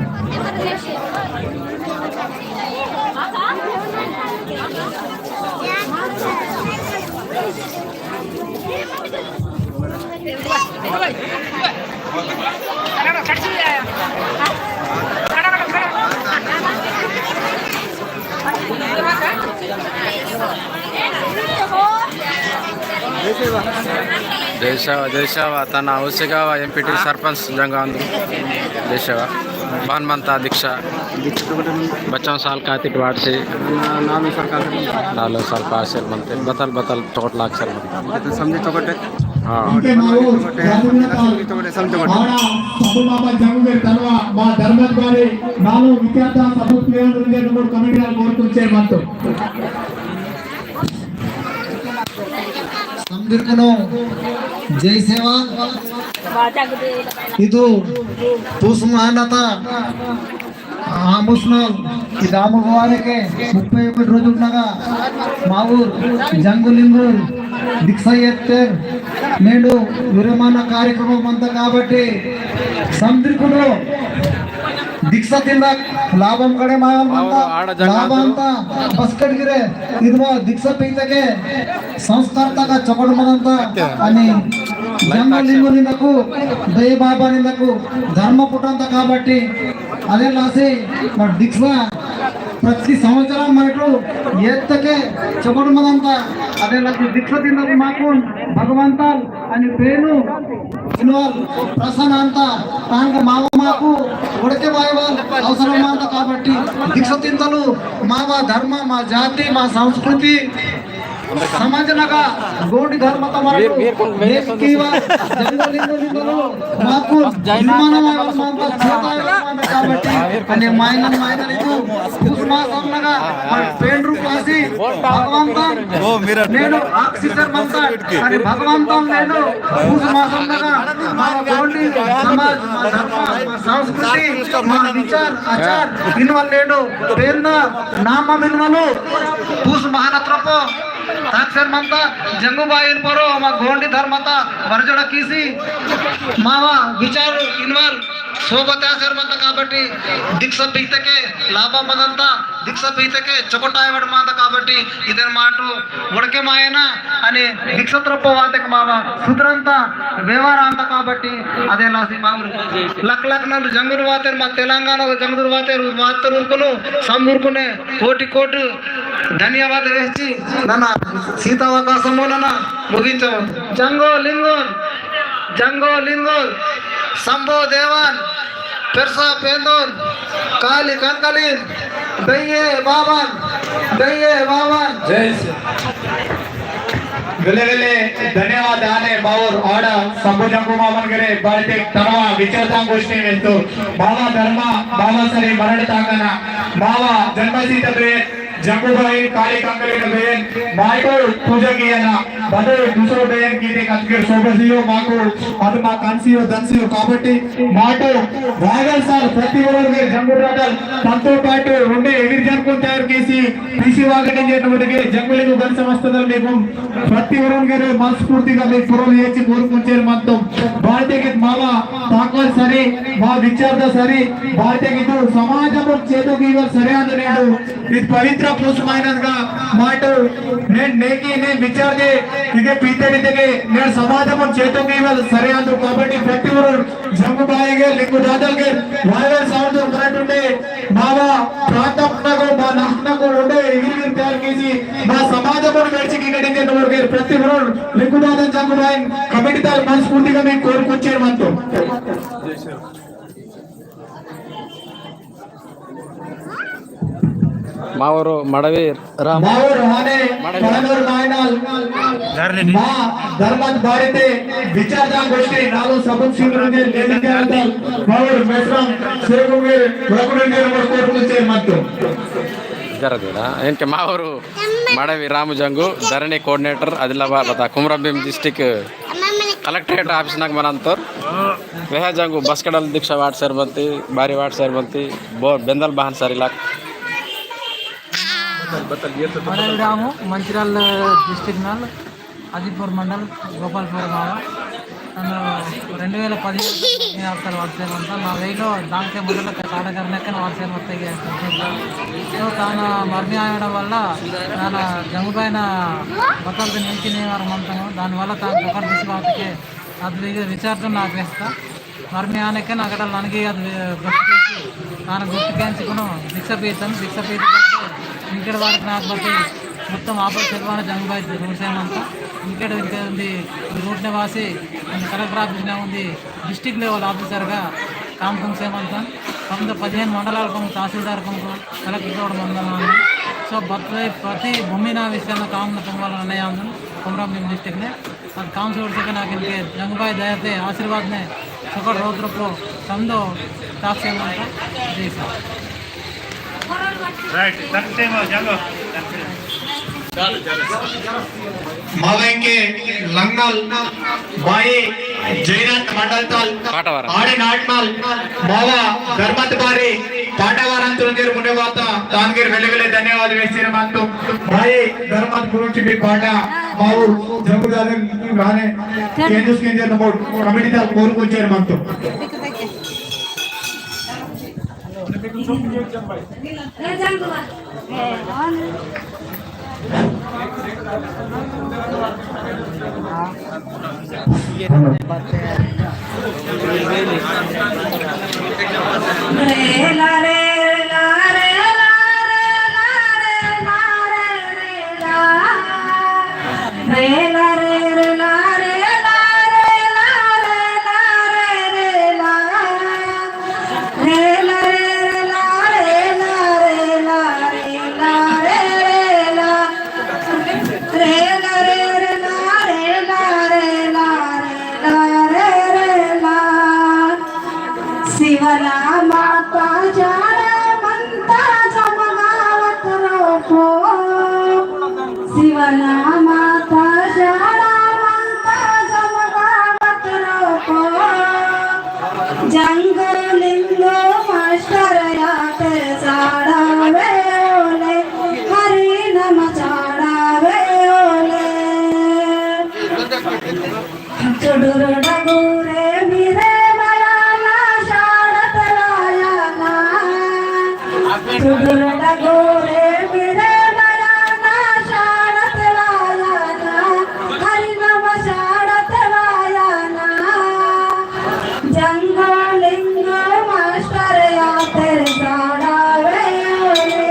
जय सेवा, जय सेवा। तना उसेगावा एमपीटी सरपंच जंगा अंदु। जय सेवा। बान मंता दीक्षा। बच्चों साल कातिट वाटसी। नालुंग साल कातिट। नालुंग साल पासेर मंते। बतल बतल चोट लाग सर मंते। समझे चोकटे। हाँ। समझे चोकटे, समझे चोकटे। आड़ा सबु मामा जंगुगे तनवा मा धर्मत बारे नालुंग विख्यात सबु प्लेयर रुंजे नमोड कमेटी वाल कोर कुंचे मंतो। समदिरकुनु जय सेवा। इदु पुस महानता आमुसनल इदामुगवारेके मुप्पै ओकटि रोजुलनगा मावुर जंगुलिंगुर दीक्षा एत्तेर नेंडु विरमण कार्यक्रम मंता काबट्टी समदिरकुनु दीक्षा तिंदक लाभम कड़े मावल मंता। लाभ अंता बस्कट गिरे इदवा दीक्षा पीतके संस्कार तक चोकट मंता अनि जंगुलिंगु निंदकु दय बाबा निंदकु धर्म पुटंता काबट्टी अदे लासी मर दीक्षा प्रति संवत्सर मरटु एत्तके चोकट मंता। अदे लासी दीक्षा तिंदकु माकुन भगवंतल अनि पेनु इनवाल प्रसन्न अंता तांग मावा माकु उड़के बायवाल अवसरम मंता काबट्टी दीक्षा तिंतलु मावा धर्म, मा जाति, मा संस्कृति, समाज नगा गोंडी धर्म तमरु वीर, वीर कौन? नेम कीवा जंगो लिंगो लिंगो माकु निर्माण मांता, छोटा मांता काबट्टी, अने माइनन माइनन इदु पूस मासम नगा पेंड्रु पासी भगवंतन नेनु आक्सीजन मंता, अने भगवंतन नेनु पूस मासम नगा मा गोंडी समाज, मा धर्म, मा संस्कृति, मा विचार आचार इनवल नेनु पेरना नाम मिनवलु पूस महानत्रपो ताक्सेर मंता जंगुबाईन परो मा गोंडी धर्मता वरजड़ा कीसी मावा विचार इनवल सोबत आसेर मंता काबट्टी दीक्षा पीतके लाभा मंदंता, दीक्षा पीतके चोकोटाय वड़ मंता काबट्टी इदन माटु वड़के मायना अनि दीक्षा त्रप्पो वातेक मावा सुधरंता व्यवहार अंता काबट्टी अदे लासी मावर लक लक नल जंगुर वातेर मा तेलंगाना जंगुर वातेर वातर उरकुनु संबुरकुने कोटि कोटि धन्यवाद वेहची नना सीतावकाशमो नना मुगिंचो। जंगो लिंगोन, जंगो लिंगोन, संभो देवान, पेरसा पेंदोन, काली कंकलिन, दइये बाबान, दइये बाबान। जय श्री वेले वेले धन्यवाद आने बावर आड़ा संभो जंगो मामन गरे बाल्टे तनवा विचारता गोष्ठी में तो बाबा धर्मा बाबा सरे मरण ताकना बाबा जन्मसीत बे जंगुबाई काली कंकलिन बेन माटो पूजा कियाना बदल दूसरो बेन की ते कतकेर सोबसियो माको अद मा कांसियो दंसियो काबट्टी माटो रागल साल प्रति वरोगे जंगुर रागल तंतो पाटो उंडे एविर जन को तैयार केसी पीसी वागने जे नमदगे जंगुले को गन समस्त दल में गुम प्रति वरोगे रे मनस्फूर्ति का ले पुरोल ये ची मोर कुंचेर मंतो भारतीय के मावा ताकल सरे मा विचार द सरे भारतीय के तो समाज पर चेतो की वर सरे आंदो ने इद पवित्र पुस माइनस गा माटो ने नेकी ने विचार दे इके पीते रीते के ने समाज मन चेतो के वल सरे आंदो काबट्टी प्रति वरोन जंगु बायगे लिंगु दादल के वायवल साउंड मराठुंडे मावा प्रांतम नगो मा नाहनगो उंडे इगिर गिर तैयार कीसी मा समाज मन मेर्ची की गड़ी के नोर के प्रति वरोन लिंगु दादल जंगु बायन कमेटी ताल मनस्फूर्ति का मी कोर कुचेर मंतो। मावोर मड़वी राम। मावोर हाने मड़वी। पड़नूर मायनाल। धरने दी। मा धर्मत बारिते विचारधारा गोष्ठी नालो सबक शिवरंजन लेलिकांतल मावोर मेसराम सेगुंगेर रघुनंदन नंबर कोट कुंचे मंतो। जरा देना इनके मावोर मड़वी राम जंगु धरने कोऑर्डिनेटर आदिलाबाद बता कुमरंभीम डिस्ट्रिक्ट कलेक्टरेट ऑफिस नग मनंतोर। वेहा जंगु बसकड़ल दीक्षा वाट सेर बंती, बारी वाट सेर बंती, बो बेंदल बहन सर इलाक। मड़वी रामु, मंचिराल डिस्ट्रिक्ट नल, अजीपुर मंडल, गोपालपुर मावा। नन्ना रेंडु वेल पदिहेडु आप्तल वाट सेर बंता, ना वेलो दांके मोदल साडा करनेकन वाट सेर बंता। तो ताना मर्मी आयडम वल्ल, ताना जंगुबायना बतल नेंकिने वार मंतनु, दानि वल्ल तान दुखर दिसि वातके अद्विगे विचारतो नाक वेस्ता। मर्मी आनेके नागडल ननगे अद बस्ती तान गुर्तु केंचिकुनु दीक्षा पीतन, दीक्षा पीतन इंकेड वारक नाक बत्ती उत्तम आपल सेलवान जंगुबाई रूट सेमंता। इंकेड इंके उंदी रूट ने वासी उंदी कलेक्टर ऑफिस ने उंदी डिस्ट्रिक्ट लेवल ऑफिसर गा काम कुम सेमंतन। कम तो पदिहेनु मंडलाल कुम तहसीलदार कुम कलेक्टर रोड मंदन। सो बत्ती प्रति भूमि ना विषय में काम न तुम वाला नहीं आंदन कुमरंभीम डिस्ट्रिक्ट ने। अद काम सोड़ सके नाक इनके जंगुबाई दया ते आशीर्वाद ने सकट रोज रोपो संदो ताप सेमंता। जी सर। राइट, तत्ते मा जंगो। मावेंके लंगल बाई जयनाथ मंडल तल पाटावार। आड़े नाटमाल मावा धर्मत बारी पाटावार अंतुरंगेर मुने वाता तानगेर वेले वेले धन्यवाद वेस्तीर मंतु। बाई धर्मत गुरुची भी पाटा माऊ जंगुदादन गाने केंजुस केंजर नमोड कमेटी तल कोर कुंचेर मंतु। चुडुर डगुरे मिरे मयाना शाड़त लायाना। चुडुर डगुरे मिरे मयाना शाड़त लायाना। हरि नम शाड़त लायाना। जंगो लिंगो मास्टर या तेरे साड़ावे ओले।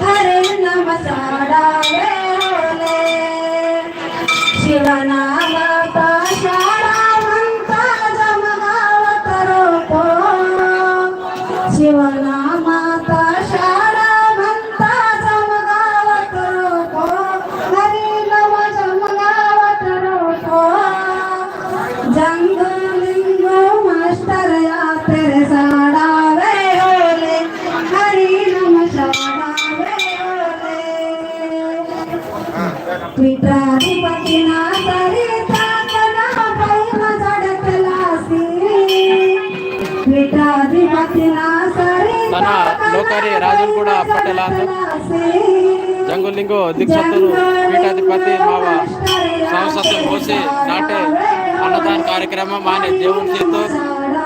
हरि नम साड़ावे ओले। शिवनामाता शाळा म्हणता जमगावात रोपो। शिवनामाता शाळा म्हणता जमगावात रोपो। हरी नम जमगावात रोपो। जंगो लिंगो मास्टर या तेरे साड़ावे ओले। हरी नम साड़ावे ओले। पीठाधिपति ना सरिता कना पै मजडत लासी। पीठाधिपति ना सरिता तना लोकारी राजनगुड़ा पटेलांदु जंगुलिंगो दीक्षातुरु पीठाधिपति मावा सावसतुन होसी नाटे अन्नदान कार्यक्रम माने देवुन सीतु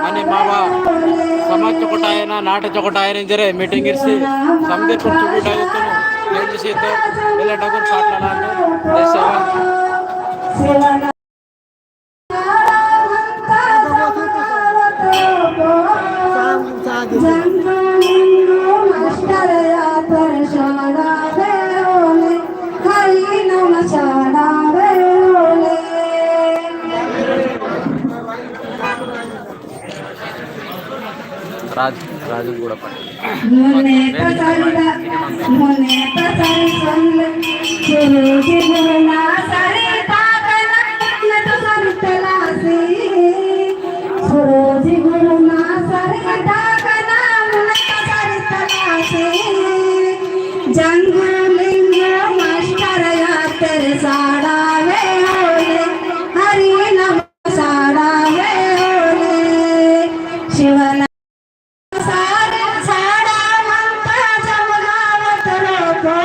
अनि मावा समाज चोकटायना नाटे चोकटायना इंजरे मीटिंग इरसी समदे कुर्चुकुटायतुनु केंद्र सीतु बेले डगुर पाटलांदु जय सेवा। राज राजू गुड़प्पा। मुन्ने पसंद, मुन्ने पसंद सुन, गुरुजी गुरु ना सरिता कना, मुन्ने तो सरिता लासी। गुरुजी गुरु ना सरिता कना, मुन्ने तो सरिता लासी। जंगु लिंगो मास्टर या तेरे साड़ावे ओले, हरि नम साड़ावे ओले। शिवना साड़ा साड़ा मंता जमगावत रोको,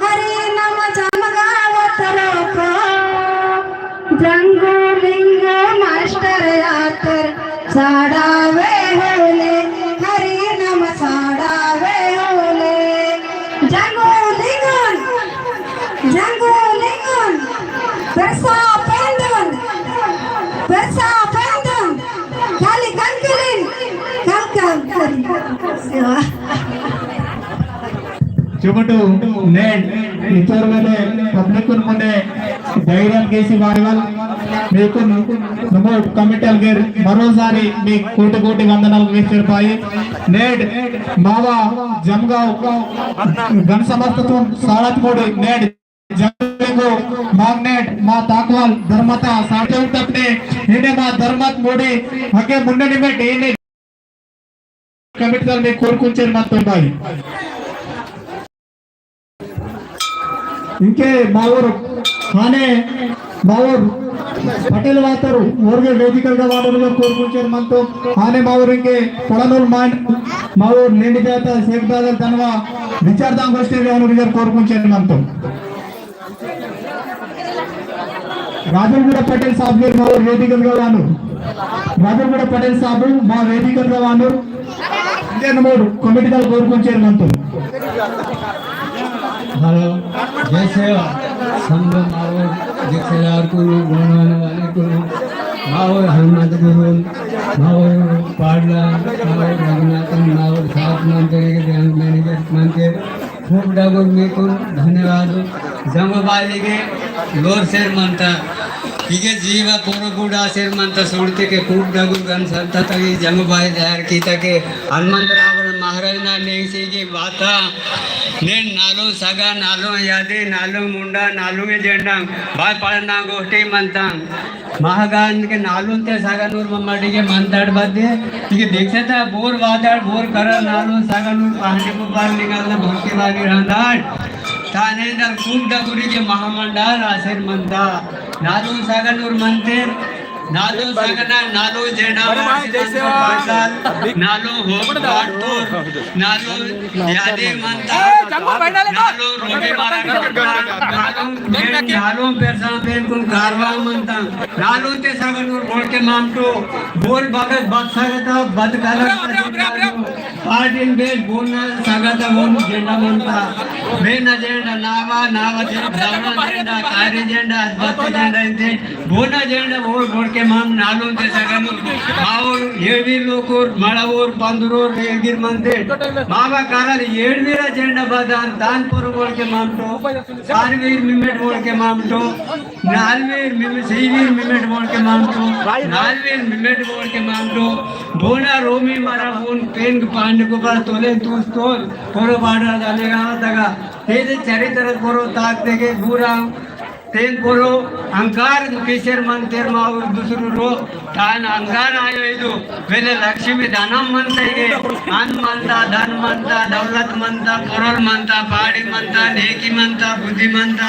हरि नम जमगावत रोको। जंगो लिंगो मास्टर यातर साड़ावे होले, हरि नम साड़ावे होले। जंगो लिंगन, जंगो लिंगन, पेरसा पेंदन, पेरसा पेंदन। खाली कंकलिन, कंकल, कंकल। सेवा। चुमटु नेड इतर वेले पब्लिक कुन मुने धैर्यम केसी वायवल मेकुन नमो कमिटल गेर मरोसारी मी कोटि कोटि वंदनाल वेस्टर पाई। नेड मावा जमगाव गण समस्ततुन सारत मोड़ी नेड जंगो मागनेट मा ताकवाल धर्मता साटे उठपने इने मा धर्मत मोड़ी हके मुन्ने निमेट इने कमिटल मी कोरकुंचेर मंतोम बाई। इंके मावोर खाने मावोर पटेल वातर ओरगे वेदिकल गा वाडोर कोरकुंचेर मंतोम। खाने मावोर इंके पड़ानोल माइन मावोर लेंडी जाता शेख दादा तनवा विचारदान गोष्ठी गा वाडोर कोरकुंचेर मंतोम। राजनगुड़ा पटेल साहब के मावोर वेदिकल गवानु। राजनगुड़ा पटेल साहब मा वेदिकल गवानु। इंडियन मोड कमेटी दल कोरकुंचेर मंतोम। हेलो, जय सेवा। संगम मावोर दीक्षादार कुनु, गोंडवाना वाले कुनु, मावोर हनुमंत गुरु, मावोर पाडला, मावोर रघुनाथन, मावोर सात मंत्री के ध्यान मैनेजर मंत्री खूब डगुर मीकुन धन्यवाद। जंगोबाई के लोर सेर मंता, इगे जीवा पोरो बूढ़ा सेर मंता, सुनते के खूब डगुर गन संता तक ये जंगोबाई तैयार की तक हनुमंत रावण महाराज ना नेंग से ये बाता ने नालो सगा, नालो यादे, नालो मुंडा, नालो में जेंडा, बाय पाड़ना गोष्ठी मंता। महागान के नालून ते सागनूर मम्माटी के मंताड़ बद्दे, ठीक है, देख सकता है, बोर वादाड़, बोर करल नालून सागनूर पहांदी को बार निकालना भक्ति वाली रहंदाड़। ताने दल खूब डगुरी के महामंडल आसेर मंता। नालून सागनूर मंते, नालो सगना, नालो जेंडा, नालो हो बाटूर, नालो यादे मंता, नालो रोबे मारा, नालो पेरसा पेन कुन कारवा मंता, नालो ते सगनूर बोल के मामटो, बोल भगत बद सगता, बद कालक पार्टिन बेस बोना सगता बोन जेंडा मंता। बेना जेंडा नावा, नावा जेंडा, दवना जेंडा, कारी जेंडा, बत्ती जेंडा इंते। बोना जेंडा बोल बोल के माम नालुन ते सगनु। मावोर, येड़वीर लोकोर, मड़ावोर, पंदुरोर, रेलगिर मंते। मावा कारल येड़वीरा जेंडा बदान, दान पोरो बोल के माम तो। सारवीर मिमेट बोल के माम तो। नालवीर मिम-, सीवीर मिमेट बोल के मामटो, नालवीर मिमेट बोल के मामटो, बोना रोमी मारा बोन पेन के पांड को बा तोले तूस तोल, पोरो बाड़ा जाने का तगा, तेरे चरित्र पोरो ताक देखे पूरा, तेन पोरो अंकार किसेर मंतेर माउर दूसरू रो, तान अंगार आयो इदु, वेले लक्ष्मी धनम मंता इगे, अन मंता, धन मंता, दौलत मंता, पोरल मंता, पाड़ी मंता, नेकी मंता, बुद्धि मंता,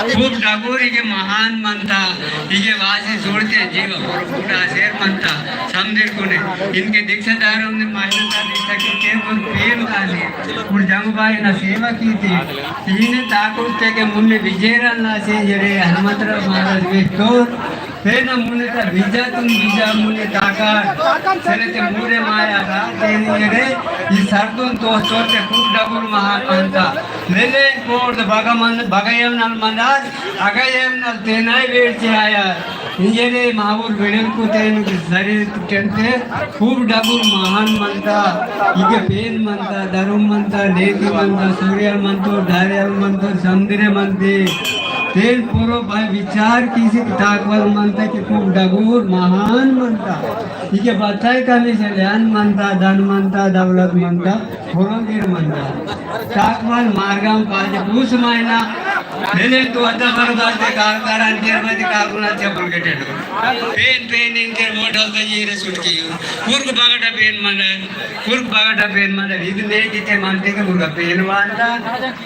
खूब डगोर इगे महान मंता, इगे वासी सोड़ते जीव, पोर फूटा शेर मंता, समझिर कोने। इनके दीक्षादारों ने मान्यता दी था कि के पोर प्रेम काली, और जंगुबाई ना सेवा की थी। इन्हें ताकुस्ते के मुन्ने विजयरन ना से जरे हनुमंतराव महाराज में तो तेना मुने ता बीजा तुम बीजा मुने ताका। सरे ते मुरे माया रा, तेनी रे, ई सरदुन तो सोते खूब डबुल महान मंता। लेले कोड बगमन, बगयम नल मंदार, अगयम नल तेनाई वेड़ से आया। इंजेरे मावुर बेड़ेल को तेन सरे टेंटे, खूब डबुल महान मंता। इके पेन मंता, दरुम मंता, नेकी मंता, सूर्यल मंतो, डार्यल मंतो, समदिरे मंते। तेन पोरो भाई विचार किसी ताकवल मंता कि खूब डगुर महान मंता। इके बताए का नहीं चले, अन मंता, धन मंता, दौलत मंता, पोरो गिर मंता। ताकवल मार्गम पाजे पूस मायना, लेले तो अद्धा बरदार ते काल कारान तेर बजे काल गुना चपल के टेटो। पेन, पेन इन तेर मोटल ते ये रे सुटकी। कुर्क बागटा पेन मंता, कुर्क बागटा पेन मंता, इद ने किते मंते के मुर्गा पेन वांता।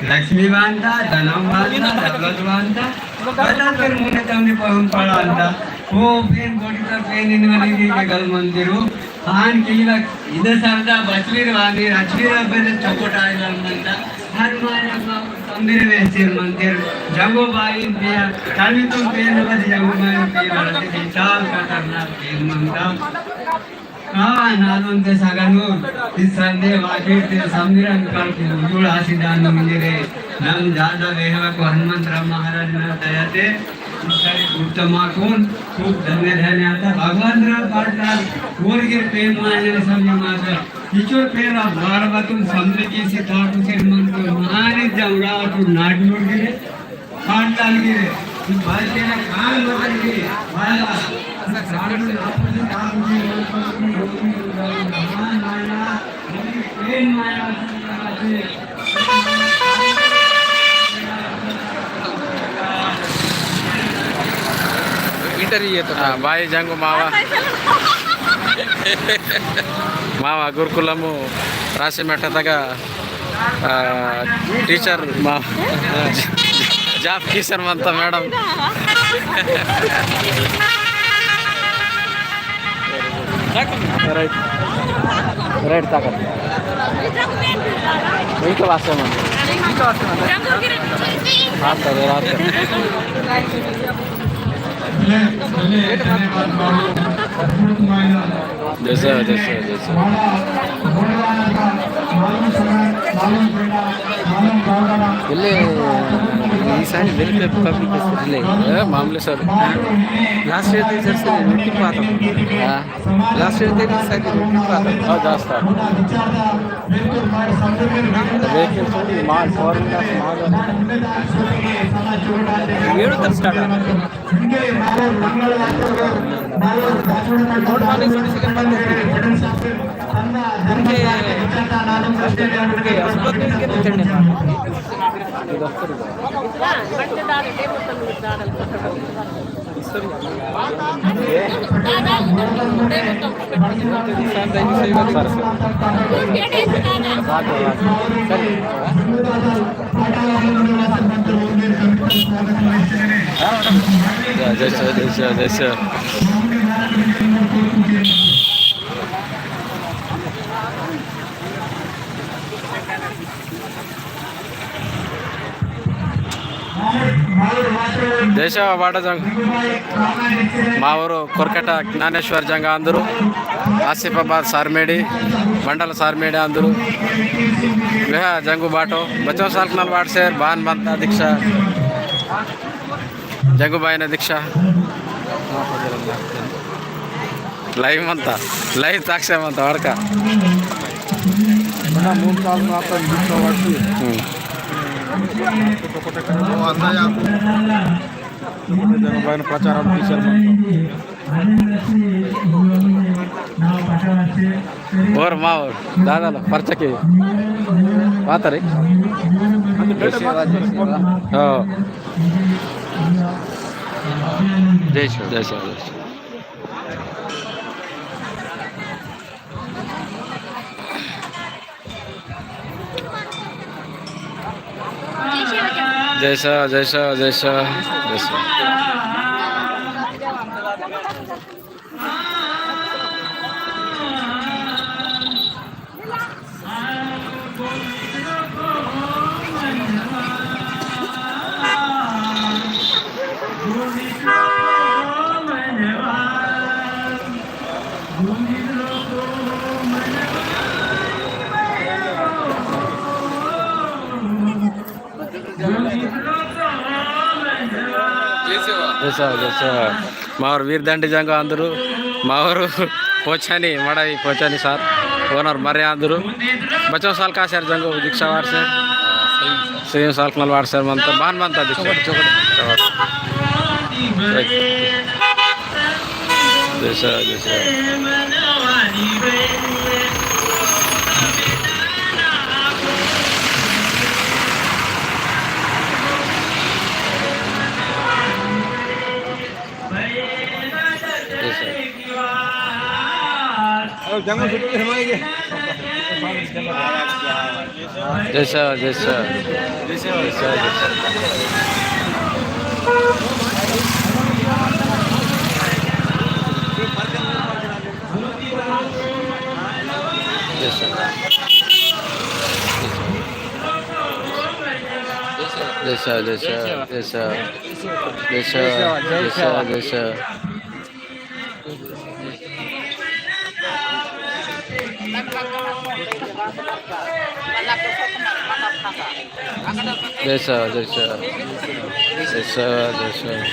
लक्ष्मी वांता, धनम वांता, दौलत वांता, बता कर मुने तमने पहुन पड़ा अंता। वो पेन बॉडी का पेन इन वाली की के गल मंदिर हो। आन की लग इधर सरदा बचवीर वाली, अचवीर अपने चौकोट आए गल मंता। हर माया का मंदिर में सिर मंदिर, जंगो बाई पिया, तभी तुम पेन बद जंगो बाई पिया, चाल खतरनाक पेन मंता। आ, नानुन ते सगनु, इस संदे वाकिर ते समीरन कल कुजुड़ आसी दान मंदिरे, नम जादा वेहवा को हनुमंत राव महाराज ना दया ते, इसारी उत्तमा कुन, खूब धन्य धन्य आता, भगवान राव पाटलाल, ओर गिर प्रेम मायने समझ माता, इचोर पेरा बार बतुन समझ की सी ठाकुर से मन को महाराज जमरा तू नाट मोड़ गिरे, पाटलाल गिरे, भाई के ना कान बदल गिरे, भाई ला, कान में आपस में काम की, इंटरव्यू ये तो हाँ, भाई जंगो मावा। मावा गुरुकुलमु राशि मेटा तगा आ, टीचर मा-, जॉब टीचर मंता मैडम। राइट, राइट ताकत। इनके वास्ते मन। हाँ सर, रात का। जैसा, जैसा, जैसा। इल्ले ईसारी वेलफेयर पब्लिक इल्ले, ए, मामूले सर। लास्ट ईयर ते सर से वेटिंग पाता। हाँ। लास्ट ईयर ते ईसारी वेटिंग पाता। हाँ, जास्ता। वेलफेयर सर, माल, फॉरेन का माल। एडु तर स्टार्ट। जय सेवा, जय सेवा, जय सेवा। जय सेवा बाटा जंग। मावोर कोरकट ज्ञानेश्वर जंग आंदुर, आसिफाबाद सारमेडी, मंडल सारमेडी आंदुर। वेहा जंगु बाटो, बच्चों साल कनाल वाट से बान बनता दीक्षा। जंगु बायना दीक्षा। Live मंता, live ताकसे मंता वड़का। बड़ा मूंद साल में आता दीक्षा वाटी। हम्म। वो अंदर जा। जंगु बायना प्रचार हम टीचर मंता। ओर मावोर, दादा लो, परचके। बात रे। हाँ। जय सेवा, जय सेवा, जय सेवा। जय सेवा, जय सेवा, जय सेवा, जय सेवा। जय सेवा, जय सेवा। मावर वीर दंडी जंगो आंदुरु, मावर पोचानी, मड़ाई पोचानी सार, ओनर मर्रे आंदुरु। बच्चों साल का सर जंगो दीक्षा वार से, सेम साल कनल वार सर मंता, बान मंता दीक्षा। जय सेवा, जय सेवा। जय सेवा। जंगल सुट्टी हमारे। जय सेवा, जय सेवा। जय सेवा, जय सेवा। जय सेवा। जय सेवा, जय सेवा, जय सेवा। जय सेवा, जय सेवा, जय सेवा। जय सेवा, जय सेवा। जय सेवा, जय सेवा।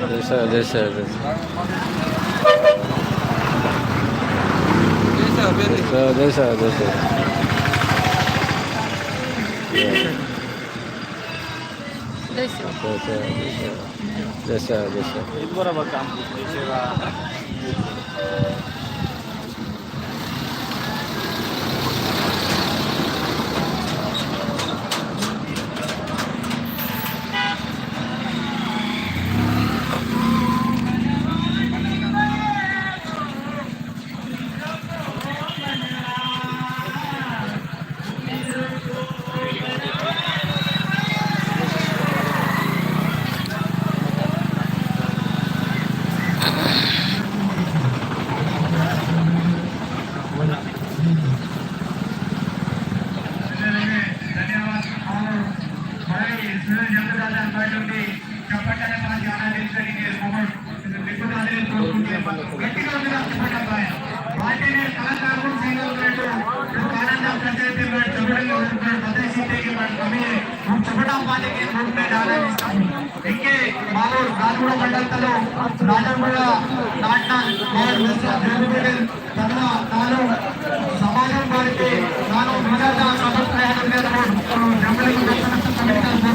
जय सेवा, जय सेवा, जय सेवा। जय सेवा, जय सेवा, जय सेवा। जय सेवा। जय सेवा, जय सेवा। जय सेवा, जय सेवा। इंके मालूर गालगुड़ा मंडल तलो राजनगुड़ा नाटना और तन्ना तालू समाजम बारे के नानो विचारधारा समझ प्रयास करने तलो जमले को दर्शन कमेटी का बोर्ड में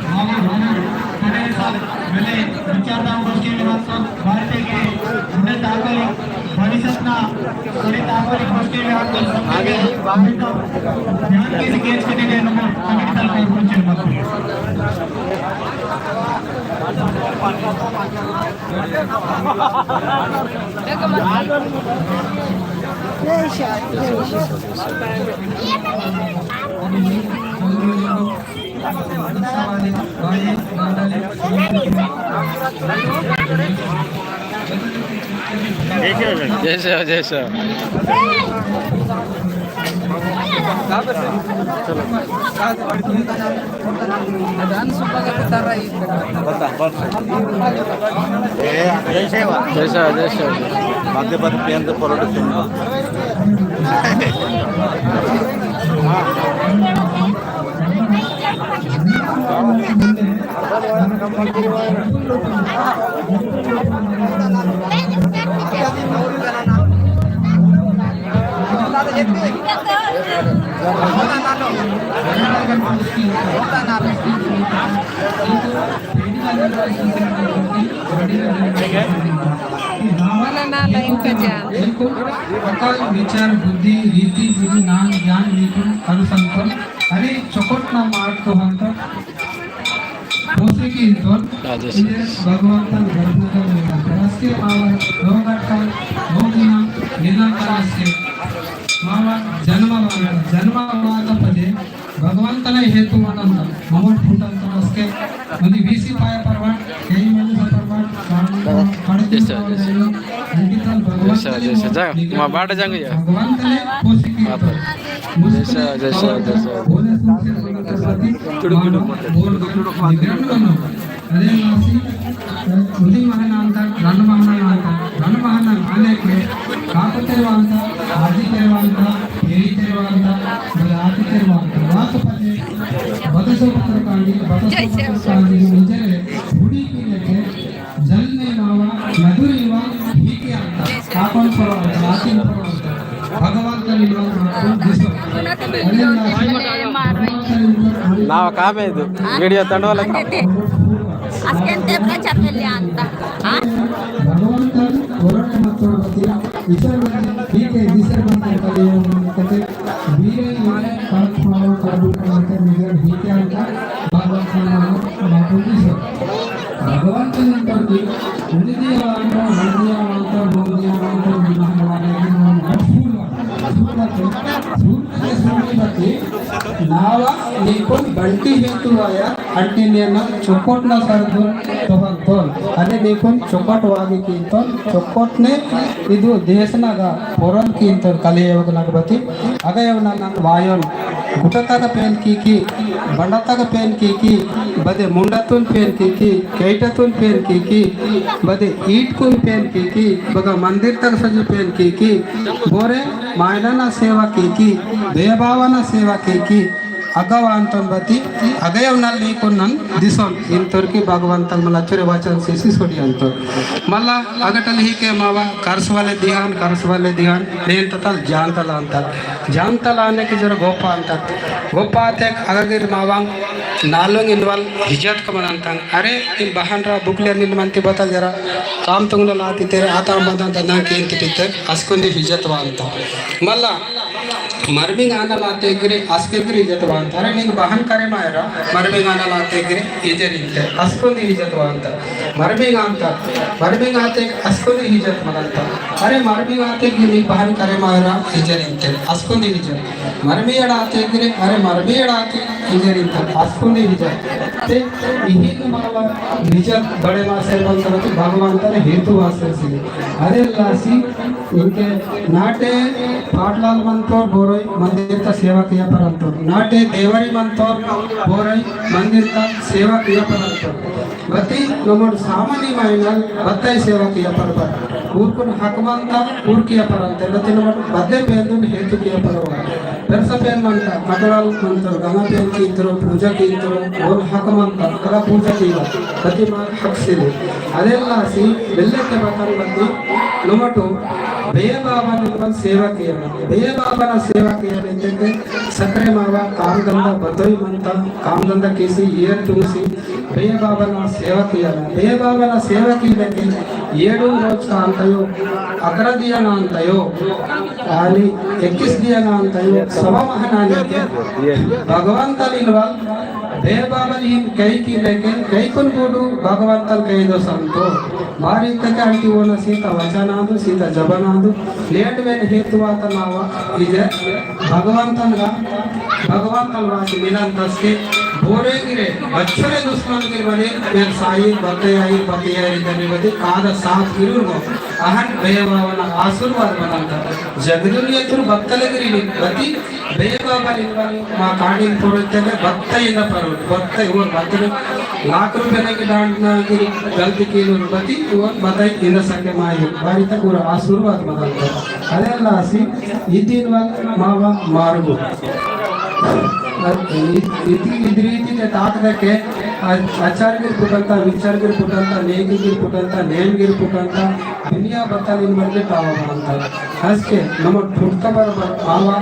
मामूल, मामूल, पटेल साहब, मिले, विचारधारा गोष्ठी में हम सब भारत के उन्नत आकल, भविष्य ना, ध्यान किसी गेंद के लिए नंबर कनेक्ट कर कुछ मत। जय सेवा, जय सेवा। जय सेवा, जय सेवा। मध्य प्रदेश के अंदर पॉलिटिक्स में। वाला ना लाइन का जान। अकल, विचार, बुद्धि, रीति, विधि, नाम, ज्ञान, निपुण, अनुसंपन्न, अरे चोकोट ना मार्ग तो हम तो पोसे की इंतोन, हाँ, जैसे। ये भगवंतन गर्भ का वेला, रस के पावन, रोग का, रोग ना, निधन का रस के, मावा जन्म वाला, जन्म वाला पदे, भगवंतने हेतु मानंद, ममोट फूटन तो रस के, मनी बीसी पाया परवान, यही मनुष्य परवान, जैसे, जैसे। जैसे, जैसे, जा, माँ बाट जाएंगे यार। भगवंतने पोसे की माता। जैसा, जैसा, जैसा। तुड़ुक, तुड़ुक, तुड़ुक। अरे मासी, उदी महान अंतर, रंड महान अंतर, रंड महान आने के, काकते वांता, आदि ते वांता, पेरी ते वांता, बलाति ते वांता, वात पते, बदसो पत्र कांडी, बदसो पत्र कांडी, मुझे बुढ़ी की लेके, जल ने मावा, नदुरी वा, ही के अंतर, काकन पर अंतर, आतिन पर अंतर। भगवंतन इल्वंतन दिसो। नाव कामे इदु, वीडियो तंडवल का। अस्केन तेपरा चपेली अंता। हाँ? भगवंतन कोरट मत्तोर बती, इचर बती, ठीक है, दिसर बती, कले कते, वीरे वीरे, कांत मारो, काबू करते, निजर, ठीक है, अंता, भगवंतन मारो, मारो दिसो। भगवंतन अंतर की, उन्हीं दिया अंतर, मन दिया अंतर, मन दिया अंतर, मन दिया अंतर, मन दिया अंतर, सूरत, सूरत के स्वामी बती, नावा नीकुन बंटी हेतु आया, अंटी ने ना चोकोट ना सरदुन तोहन तोन। अरे नीकुन चोकोट वागी की तोन, चोकोट ने इदु देश ना गा, पोरन की तोन कले योग ना बती, अगयवना नन वायोन गुटतग पेन कीकी, बंडतग पेन कीकी, बदे मुंडतुन पेन कीकी, केइटतुन पेन कीकी, बदे ईटकुन पेन कीकी, बगा मंदिर तग सजु पेन कीकी, बोरे मायनना सेवा कीकी, बेबावना सेवा कीकी, अगवांतन बती, अगयव नल नीकुन नन दिसोन, इंतोर की भगवंतन मला चुरे वचन सीसी सोडियंतोर। मला अगटल ही के मावा, कर्स वाले दिहान, कर्स वाले दिहान, नेन ततल जान तला अंतल। जान तला आने की जरा गोपा अंतल। गोपा आते अगगिर मावांग, नालोंग इनवाल हिजत कमन अंतंग। अरे, इन बहन रा बुकले निल मंती बतल जरा, काम तुंगन लाती तेरे, आता बंदा दना के इंत पितर, अस्कुंदी हिजत वांता। मला, मरमिंग आना लाते गिरे, अस्के गिरे इज्जत वांता। अरे, निंग बहन करे मायरा, मरमिंग आना लाते गिरे, इज्जत इंते। अस्कुंदी इज्जत वांता। मरमिंग आंता, मरमिंग आते, अस्कुंदी इज्जत मनांता। अरे, मरमिंग आते गिरे, निंग बहन करे मायरा, इज्जत इंते। अस्कुंदी इज्जत। मरमियड़ आते गिरे, अरे, मरमियड़ आते, इज्जत इंते। अस्कुंदी इज्जत। ते, इही मावा, इज्जत बड़े मासे बंतर, भगवान तने हेतु वासे सी। अरे, लासी, इनके नाटे पाटलाल मंतोर बोरोई मंदिर ता सेवा किया परंतोर। नाटे देवरी मंतोर बोरोई मंदिर ता सेवा किया परंतोर। बती नमोड सामानी माइनल बताई सेवा किया परंतोर। ऊरकुन हक मंता ऊर किया परंतोर। बती नमोड बद्दे पेंदुन हेतु किया परंतोर। पेरसा पेन मंता, कटवाल मंतोर, गंगा पेन कीतोर, पूजा कीतोर, ओन हक मंता, कला पूजा कीला। बती मार हक सिले। अदेलासी, बेल्ले ते बतन बती, नमटो, बे बाबा ने अपन सेवा किया। बे बाबा ना सेवा किया लेते के, सकरे मावा काम धंधा बतोई मंता, काम धंधा किसी ईयर तुमसी, बे बाबा ना सेवा किया। बे बाबा ना सेवा की लेते, येडू रोज का अंतयो, अकरा दिया नांतयो, आनी इक्कीस दिया नांतयो, सवा महानानी के भगवंतल इनवल बेबाबल इन कई की लेकिन कई कुन बूडू भगवंतल कई दो संतो। बारी तक अंटी वोना सीता वचनादु, सीता जबनादु, लेट वेन हेतु वाता नावा, इजे भगवंतन गा, भगवंतन वासी मिलन तस्के, बोरे गिरे, बच्चोरे दुश्मन गिर बने, वेर साई, बतयाई, बतयाई, दरिवती, काद साथ गिरुर गो, अहन बेवावना आशीर्वाद बनंता। जगदुनिया तुर बत्तल गिरी बती, बेवा बलिन वाली, मा काडिन पोरते के बत्ता इन्ना परो, बत्ता, ओर बत्ता, लाख रुपये ने के डांडना गिरी, गलती की नूर बती, ओर बत्ता इन्ना सके मायो, बारी तक ओर आशीर्वाद बनंता। अरे लासी, इतिन वाल मावा मार्गो। इति इद्रीति ते ताक दके, अ-, अचार गिर पुटंता, विचार गिर पुटंता, नेग गिर पुटंता, नेम गिर पुटंता, दुनिया बतालिन मरले पावा बनंता। हंस के नमो ठुटका बराबर पावा,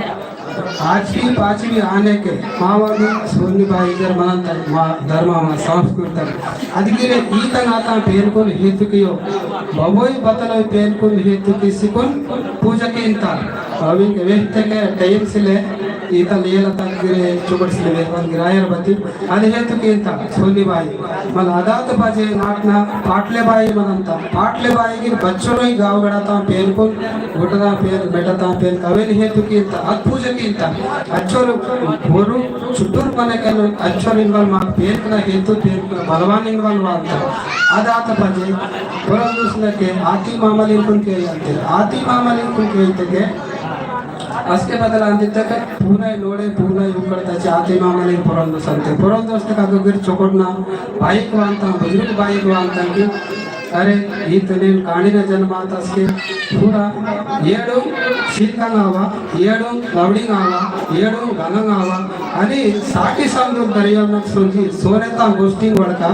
आठवीं पाँचवीं आने के मावा भी सोनी बाई इधर मनंता, मा धर्मा मा संस्कृत। अदिगिरे ईतन आता पेनकुन हेतु कियो। बबोई बतलो पेनकुन हेतु किसिकुन पूजा केंता। अविन के वेहते के टाइम सिले ईता लेला तक गिरे चुबड़ सिले वेहवन गिरायर बती। अदि हेतु केंता सोनी बाई। मल अदात बजे नाटना पाटले बाई मनंता। पाटले बाई गिर बच्चोरोई गाव गड़ाता पेनकुन गुटदा पेन, बेटदा पेन, अवेन हेतु केंता, अद पूजा केंता। अच्छोर बोरू चुटुर मने केन अच्छोर इनवल माक पेन कना हेतु पेन कना बलवान इनवल वांता। अद आता पजे, पुरंदुसने के आती मामलिन कुन के याते। आती मामलिन कुन के याते के, असके बदल आंदित के पूना लोड़े, पूना युगड़ तचे आती मामलिन पुरंदुस अंते। पुरंदुस तक अगो गिर चोकोटना, बाइक वांता, बुजुर्ग बाइक वांता की, अरे, इतने कांडिना जन्मातस के पूरा येडो सीतंगावा, येडो लवड़िंगावा, येडो गलंगावा, अनि साटी संदूर दरिया नक सोंजी सोरेता गोष्टिंग वड़का,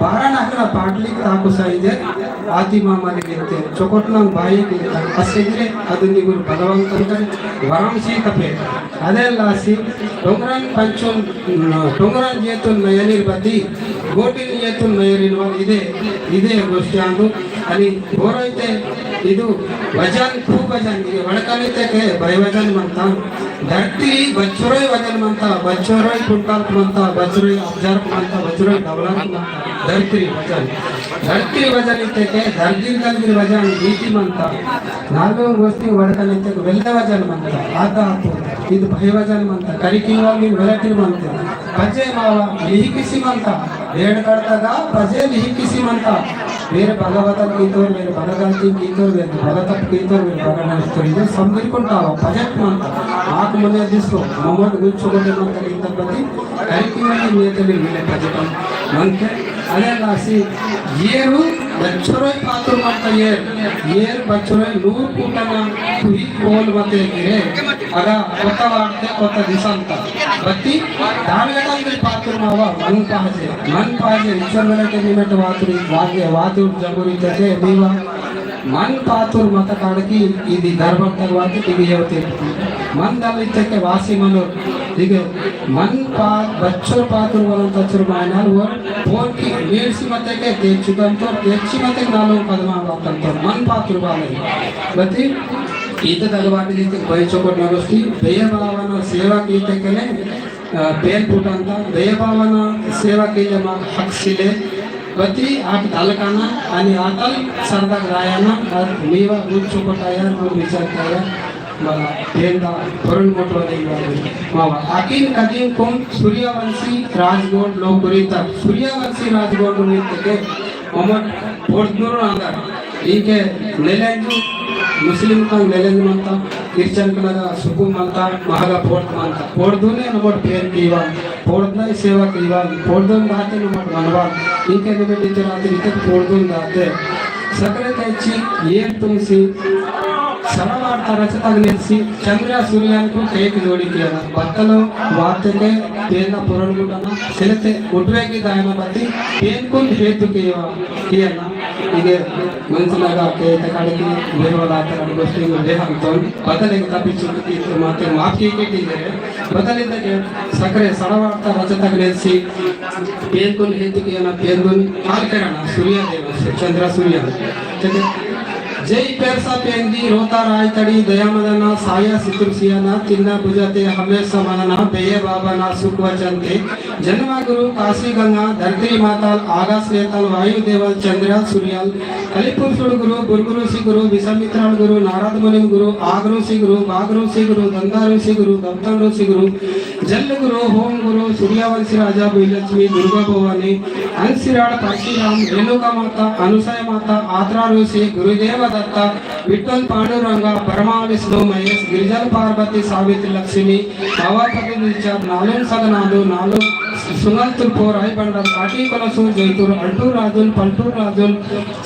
बारा नखना पाटली ताकु साइजे, आती मामा ने गिरते, चोकोटना बाई गिरता, असेगिरे अदुनिगुर भगवंतन कर वरम सीतपे, अदे लासी, डोंगरन पंचोन, डोंगरन जेतुन नयनिर बती, गोटिन येतुन नयरिन वाल इदे, इदे गोष्टी आंदु। अनि बोरैते इदु वजन, खूब वजन, इदे वड़कनैते के भय वजन मंता। धरती बच्चोरोय वजन मंता, बच्चोरोय कुंटाल मंता, बच्चोरोय अब्जर मंता, बच्चोरोय डबलाल मंता। धरती वजन, धरती वजन इते के धरती दलगिर वजन बीती मंता। नालुंग गोष्टी वड़कनैते के वेल्ले वजन मंता। आता आपु, इदु भय वजन मंता। करिकिंग वाली वेलटिन मंता। पजे मावा लिही किसी मंता, वेड़ करता गा पजे लिही किसी मंता। वेर भगवतन कीतोर, वेर भगवती कीतोर, वेर भगतप कीतोर, वेर भगवान कीतोर, इधर समझ कुंटावा, पजट मंता। आक मने दिसो, ममोट गुच्छो कोटे मंता कीतोर बती, कई की मने नेतली मिले पजटम मंते। अरे लासी, येरु बच्चोरोय पातुर मंता येर, येर बच्चोरोय नूर कूटना तुही कोल मते गिरे। अगा कोता वाटते कोता दिसंता। बत्ती दान गटल दिल पातुर मावा मन पाजे, मन पाजे इच्छा मेरे के निमेट वातुरी वागे वातुर जबुरी तके दीवा। मन पातुर मत काड़की इदी दरबार तक वाते इदी येवते। मन दल इच्छा के वासी मनो इगे मन पा बच्चोर पातुर वाला तच्चोर मायनाल वर पोर की नीर सी मते के तेची कंतोर, तेची मते नालो कदमा वातंतोर मन पातुर वाले। बत्ती ईत तगवाटी जीते कोई चोकोट नगोस्ती, बेय बावना सेवा कीते केने, अ, पेन पुटंता, बेय बावना सेवा कीले मा हक सिले, बती आक दलकाना, अनि आतल सरदक रायाना, अर मीवा उन चोकोट आया, उन विचार आया, मला पेन दा पुरन मोटो नहीं वाली। मावा, अकिन कदीम कुम सूर्यवंशी राजगोंड लोकुरी तक, सूर्यवंशी राजगोंड में तके, मोहम्मद पोर्दनूर आंदर, इनके नेलेंजु, मुस्लिम का नेलेंजु मंता, क्रिश्चियन का नगा सुकु मंता, महागा पोर्द मंता। पोर्दुने नमोट पेन कीवा, पोर्दुने सेवा कीवा, पोर्दुन दाते नमोट मनवा, इनके निमेट इते राते इते पोर्दुन दाते। सकरे कैची येर तुमसी, सड़वार्ता रचतग नेसी, चंद्र सूर्यन को कैक जोड़ी किया। बत्तलो वाते के पेन पुरन गुटना, सेलते उठवे की दायना बती, पेन कुन हेतु किया। किया ना, इगे मंसलागा के तकाड़े की बेरवाला तरह गोष्टी में दे हम तो बदले के तपी चुकी तो माते माफ की के की दे बदले दे के सकरे सड़वार्ता रचतक नेसी पेंदुन हेतु के ना पेंदुन काल करना सूर्य देव से चंद्र सूर्य। ठीक है? जय पेरसा पेंदी रोता रायतड़ी दयामदना साया सितुरसियाना तिन्ना बुझाते हमेशा मदना बेये बाबाना सुख वचनते जन्मा गुरु काशी गंगा धरती माताल आकाश नेताल वायु देवल चंद्राल सूर्याल कलिपुरुषुड़ गुरु बुरगुरु सी गुरु विश्वामित्राल गुरु नारद मुनिम गुरु आगरू सी गुरु बागरू सी गुरु दंदारू सी गुरु गौतम ऋषि गुरु जल गुरु होम गुरु सूर्यवंशी राजा भूलक्ष्मी दुर्गा भवानी अंशिराड़ परशुराम रेणुका माता अनुसय माता आत्रा ऋषि गुरुदेव दत्ता विठ्ठल पांडुरंगा परमा विष्णु महेश गिरिजल पार्वती सावित्री लक्ष्मी अवापति विचार नालुंग सगनालु नालुंग सुंगल तुर्पो रायबंडल काटी कोलसूर जैतूर अल्टूर राजुल पलटूर राजुल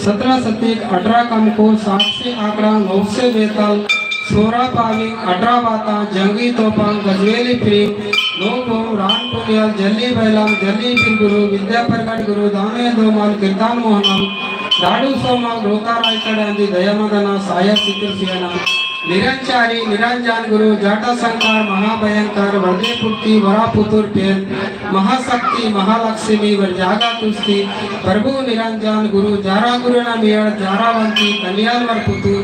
सतरा सतीक अठरा कमको सात से आकड़ा नौ से बेताल सोरा पाविंग अठरा बाता जंगी तोपांग गजवेली प्रेम नौ बोम रान पुनियल जल्ली बैलाम जल्ली फिर गुरु विद्या प्रकट गुरु दामे दोमाल कीर्तन मोहनम दाडू सोमाल रोता रायतड़ अंदी दयामदना साया सितुरसियाना निरंचारी निरंजन गुरु जाटा संकार महाभयंकर वरदे पुट्टी वरा पुतुर पेन महाशक्ति महालक्ष्मी वर जागा तुस्ती प्रभु निरंजन गुरु जारा गुरु नमियाड़ जारावंती कल्याण वर पुतुर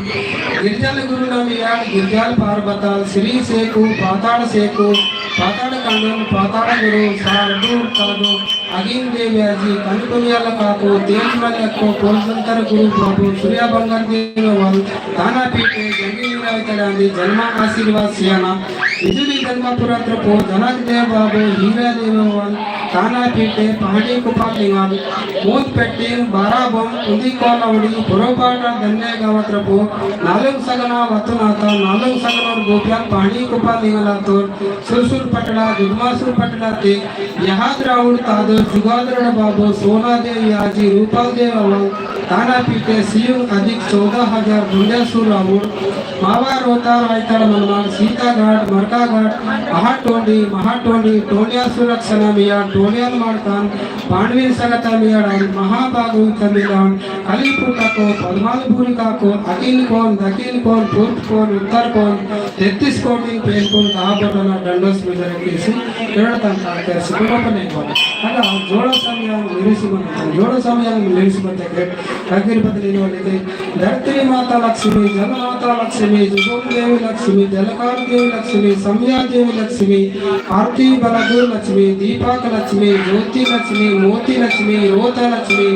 गिरजल गुरु नमियाड़ गिरजल पार्वताल श्री सेकु पाताड़ सेकु पाताड़ कांडन पाताड़ गुरु सार दूर कादो अगिन देव्याजी कनकुनियाल काको तेज मल्लको पोलसंतर गुरु बाबू सूर्या बंगार देवल ताना पीठे जंगी निराय तड़ांदी जन्मा आशीर्वाद सियाना बिजुली जन्मा पुरत्र पो जनक देव बाबू हीरा देवल ताना पीठे पहाड़ी कुपार लिंगाल मूत पेट्टिंग बारा बम उंदी कोलावड़ी पुरोपाटा दन्ने गावत्र पो नालुंग सगना वतुनाता नालुंग सगनोर गोपियाल पहाड़ी कुपार लिंगाला तोर सुरसुर पटड़ा जुगमासुर पटड़ा ते यहाद्राउड़ तादो जुगाद्रड़ बाबो सोना देव याजी रूपाल देव अवल ताना पीटे सियुंग अधिक चौदह हजार बुंदेसुर राउड़ मावा रोता रायताड़ मनमान सीता घाट मरका घाट महाटोंडी महाटोंडी टोंडिया सुरक्षणा मिया टोंडिया मारतान पांडवीन सगता मियाड़ान महाबागु तमिलान कलीपुटा को पद्मालपुरी का को अकिन कोन दकिन कोन पूर्व कोन उत्तर कोन तेत्तीस कोटिन पेन कोन दाबोटना डंडोस मुजरे केसी केरड़तन ताकर सुकुमपने कोन अगा जोड़ा समयम लिरिसिमन जोड़ा समयम लिरिसिमन तक अगिर बदलिन वाले धरती माता लक्ष्मी, जल माता लक्ष्मी, जुगोम देवी लक्ष्मी, जलकार देवी लक्ष्मी, समया देवी लक्ष्मी, आरती बलगु लक्ष्मी, दीपक लक्ष्मी, ज्योति लक्ष्मी, मोती लक्ष्मी, रोता लक्ष्मी,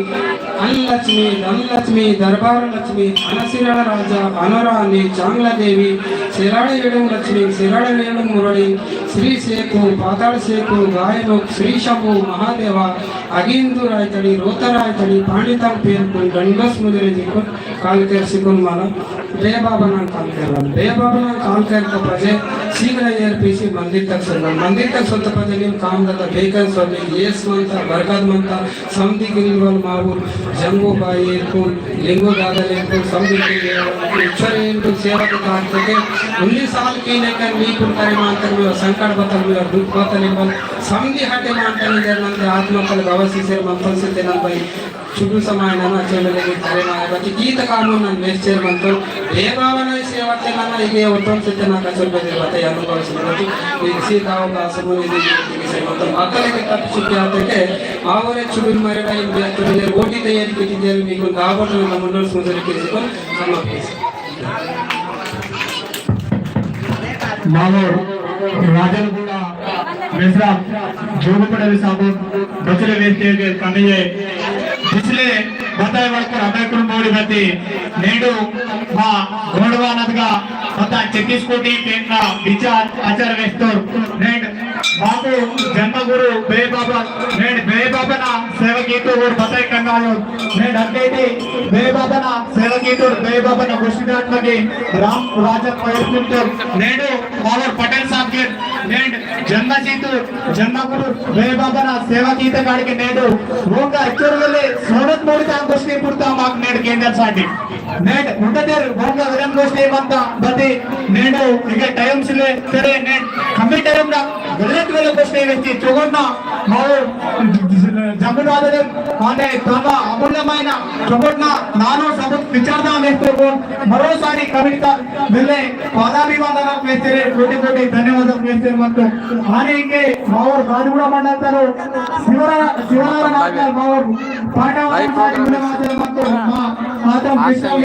अन्न लक्ष्मी, धन लक्ष्मी, दरबार लक्ष्मी, अनसिरा राजा, अनरानी, चांगला देवी, सिराड़ एडम लक्ष्मी, सिराड़ एडम मुरली, श्री सेकु, पाताल सेकु, गायमुख, श्री शंभु, महादेवा, अगिंदु रायतड़ी, रोता रायतड़ी, पांडिता पेन कुन, डंडस मुजरे जिकुन, काल केर सिकुन माला, बे बाबा ना काल केर वाला, बे बाबा ना काल केर तो पजे, सीगना एर पीसी मंदिर तक सुनना, मंदिर तक सुनता पजे निम काम दाता, बेकन स्वामी, येस मंता, बरकत मंता, समदी गिरिल वाल मावुर, जंगो बाई एरकुन, लिंगो दादा एरकुन, समदी गिरिल वाल, इच्छर एरकुन सेवा के काम तके, उन्नीस साल की लेकर मी कुन करे मांतर में, संकट बतल में, दुख बतल में, समदी हटे मांतर में, जर नंदे आत्मा कल गवसी से मंपल से तेनल भाई, शुभ समय नना चले लगे तारे मारे बच्चे की तक आमो नन वेस्टर मंतो, देवावन सेवा ते नना इगे उत्तम से तना कचर बजे बते अनुभव सुनती, इसी दाव का समूह इगे इगे से मंतो, अकल के तप चुके आते के, मावरे चुबिल मरे का इन बेहतर ले रोटी तैयारी की चीजें भी कुल दावत में मंडल सुंदर के जीवन समाप्त। मावोर राजनगुड़ा मेसरा जोगपड़े साबुन बचले वेस्ते के कमिये पिछले बताए वक्त अबे कुल मोड़ी बती नेडू मा घोड़वा नदगा पता छत्तीस कोटी पेन्ना विचार आचार वेस्तोर नेड बाबू जन्मगुरु बे बाबा नेड बे बाबा ना सेवा कीतो और बताए करना आयो नेड अकेटी बे बाबा ना सेवा कीतो बे बाबा ना गोष्ठीदार मगे राम राजन वयस्कुंतो नेडू मावर पटेल साहब के नेड जन्म जीतु जन्म गुरु बे बाबा ना सेवा कीते काड़ के नेडू वोंगा अच्चर वेले सोनत मोड़ी तांग गोष्ठी पुरता माक नेड केंद्र साटी नेड उंडदेर वोंगा विरम गोष्ठी मंता बती नेडू इगे टाइम सिले तेरे नेड कमी टाइम ना गलत वेले गोष्ठी वेची चोगोना मावर जमुनादरे आने तमा अमूल्यमायना चोगोना नानो सबुत विचारदा मेस्तोर मरोसारी कविता मिले पादाभिवादन मेस्तेरे कोटि कोटि धन्यवाद मेस्तेर मंतो आने इंके मावर गाडगुड़ा मंडल तरो शिवरा शिवराम नागल मावर पांडव सारी मुलाकात मंतो मा आतम कृष्ण